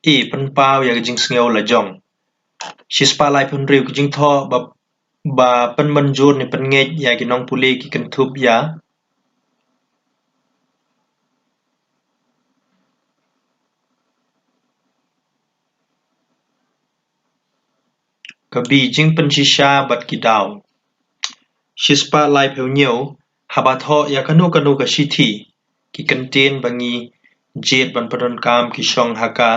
E, pynpaw ïa ka jingsngew la jong. Shispah laiphew hynriew, ki jingthoh ba, ba pynmynjur ne pynngeit ïa ki nongpule ki kynthup ïa. Ka B, jingpynshisha bad ki daw. Shispah laiphew hynñiew, haba thoh ïa kano kano ka shithi, ki kyntien ba ngi jied ban pyndonkam ki shong ha ka.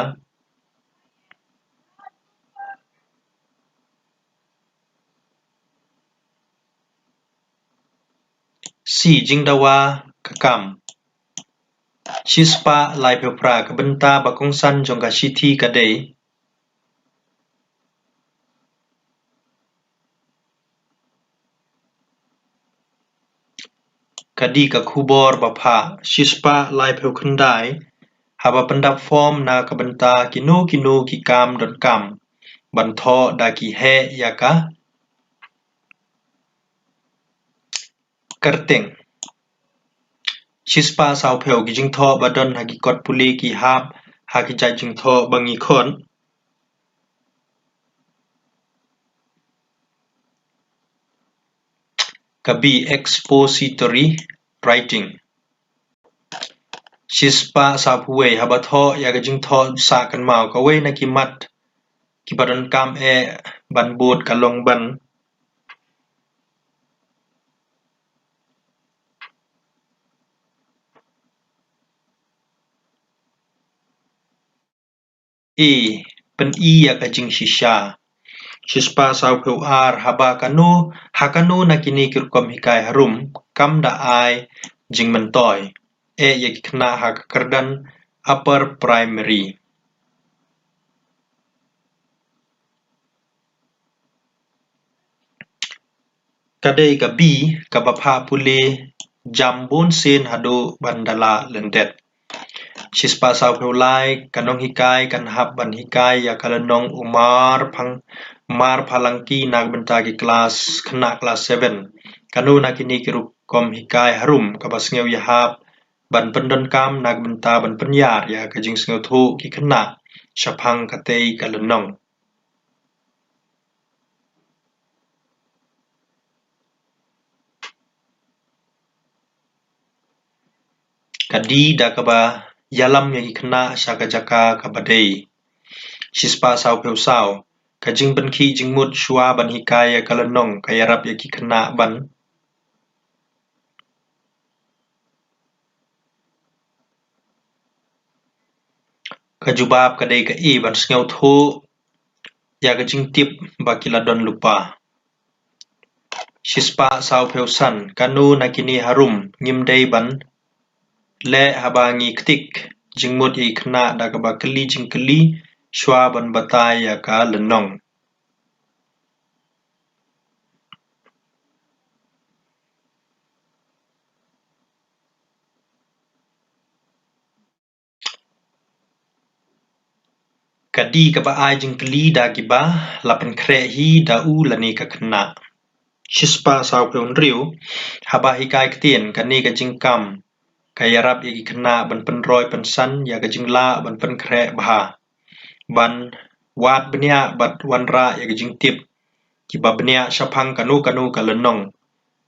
C, jingdawa ka kam. Shispah laiphew phra, ka bynta ba kongsan jong ka shithi ka dei. Ka D, ka khubor ba phah. Shispah laiphew khyndai, haba pyndap form na ka bynta kino kino ki kam donkam ban thoh da ki heh ïa ka kyrteng. Shispah sawphew, ki jingthoh ba don ha ki kot pule ki hap ha ki jait jingthoh ba ngi khot. Ka B, expository writing. Shispah sawphew wei, haba thoh ïa ka jingthoh sah kynmaw, kawei na ki mat kiba donkam eh ban bud ka long ban. E, pyni ïa ka jingshisha. Shispah sawphew ar, haba kano, ha kano na kine ki rukom hikai harum kam da ai jingmyntoi eh ïa ki khynnah ha ka kyrdan upper primary. Ka dei ka B, kaba phah pule jam bun sien haduh ban da lah lyndet. Shispah sawphew lai, ka nonghikai kan hap ban hikai ïa ka lynnong U Marphang, Marphalangki na ka bynta ki klas, khynnah klas seven. Kano na kine ki rukom hikai harum kaba sngew ïahap ban pyndonkam na ka bynta ban pynïar ïa ka jingsngewthuh ki khynnah shaphang katei ka lynnong. Ka D, da kaba ïalam ïa ki khynnah sha ka jaka kaba dei. Shispah sawphew saw, ka jingpynkhih jingmut shuwa ban hikai ïa ka lynnong ka ïarap ïa ki khynnah ban Ka jubab ka dei ka A, ban sngewthuh ïa ka jingtip ba ki la don lypa. Shispah sawphew san, kano na kine harum ngim dei ban leh haba ngi ktik jingmut ïa ki khynnah da kaba kylli jingkylli shuwa ban batai ïa ka lynnong. Ka D, kaba ai jingkylli da kiba la pynkhreh hi da u lane ka khynnah. Shispah sawphew hynriew, haba hikai ktien, kane ka jingkam ka ïarap ïa ki khynnah ban pynroi pynsan ïa ka jinglah ban pynkhreh bha, ban wad bniah bad wanrah ïa ka jingtip kiba bniah shaphang kano kano ka lynnong.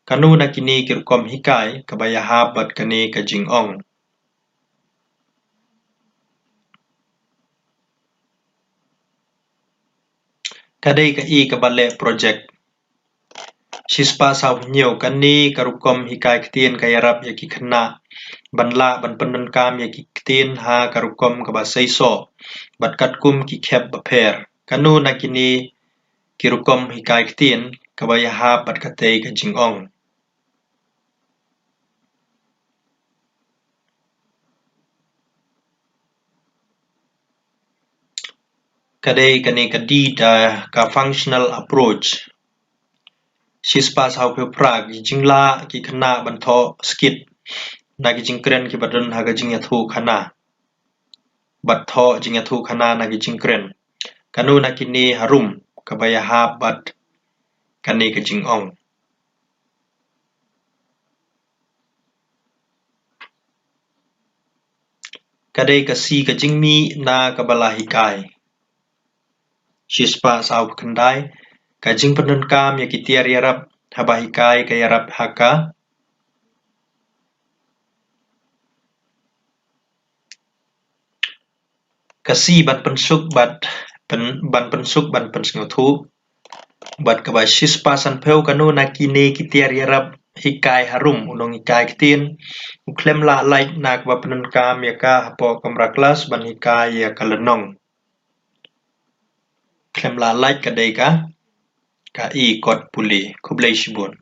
Kano na kine ki rukom hikai kaba ïahap bad kane ka jingong? Ka dei ka A, kaba leh projek. Shispah sawphew hynñiew, kane ka rukom hikai ktien ka ïarap ïa ki khynnah ban lah ban pyndonkam ïa ki ktien ha ka rukom kaba seisoh bad katkum ki khep bapher. Kano na kine ki rukom hikai ktien kaba ïahap bad katei ka jingong? Ka dei kane ka D, da ka functional approach. Shispah sawphew phra, ki jinglah ki khynnah ban thoh skit na ki jingkren kiba don ha ka jingïathuhkhana bad thoh jingïathuhkhana na ki jingkren. Kano na kine harum kaba ïahap bad kane ka jingong? Ka dei ka C, ka jingmih na kaba la hikai. Shispah sawphew khyndai, ka jingpyndonkam ïa ki tiar ïarap haba hikai ka ïarap ha ka Ka C, ban pynsuk bad pyn-, ban pynsuk ban pynsngewthuh. Bad kaba shispah sanphew, kano na kine ki tiar ïarap hikai harum u nonghikai ktien u khlem lah lait na kaba pyndonkam ïa ka hapoh kamra klas ban hikai ïa ka lynnong? Khlem lah lait ka dei ka, ka A, kot pule. Khublei shibun.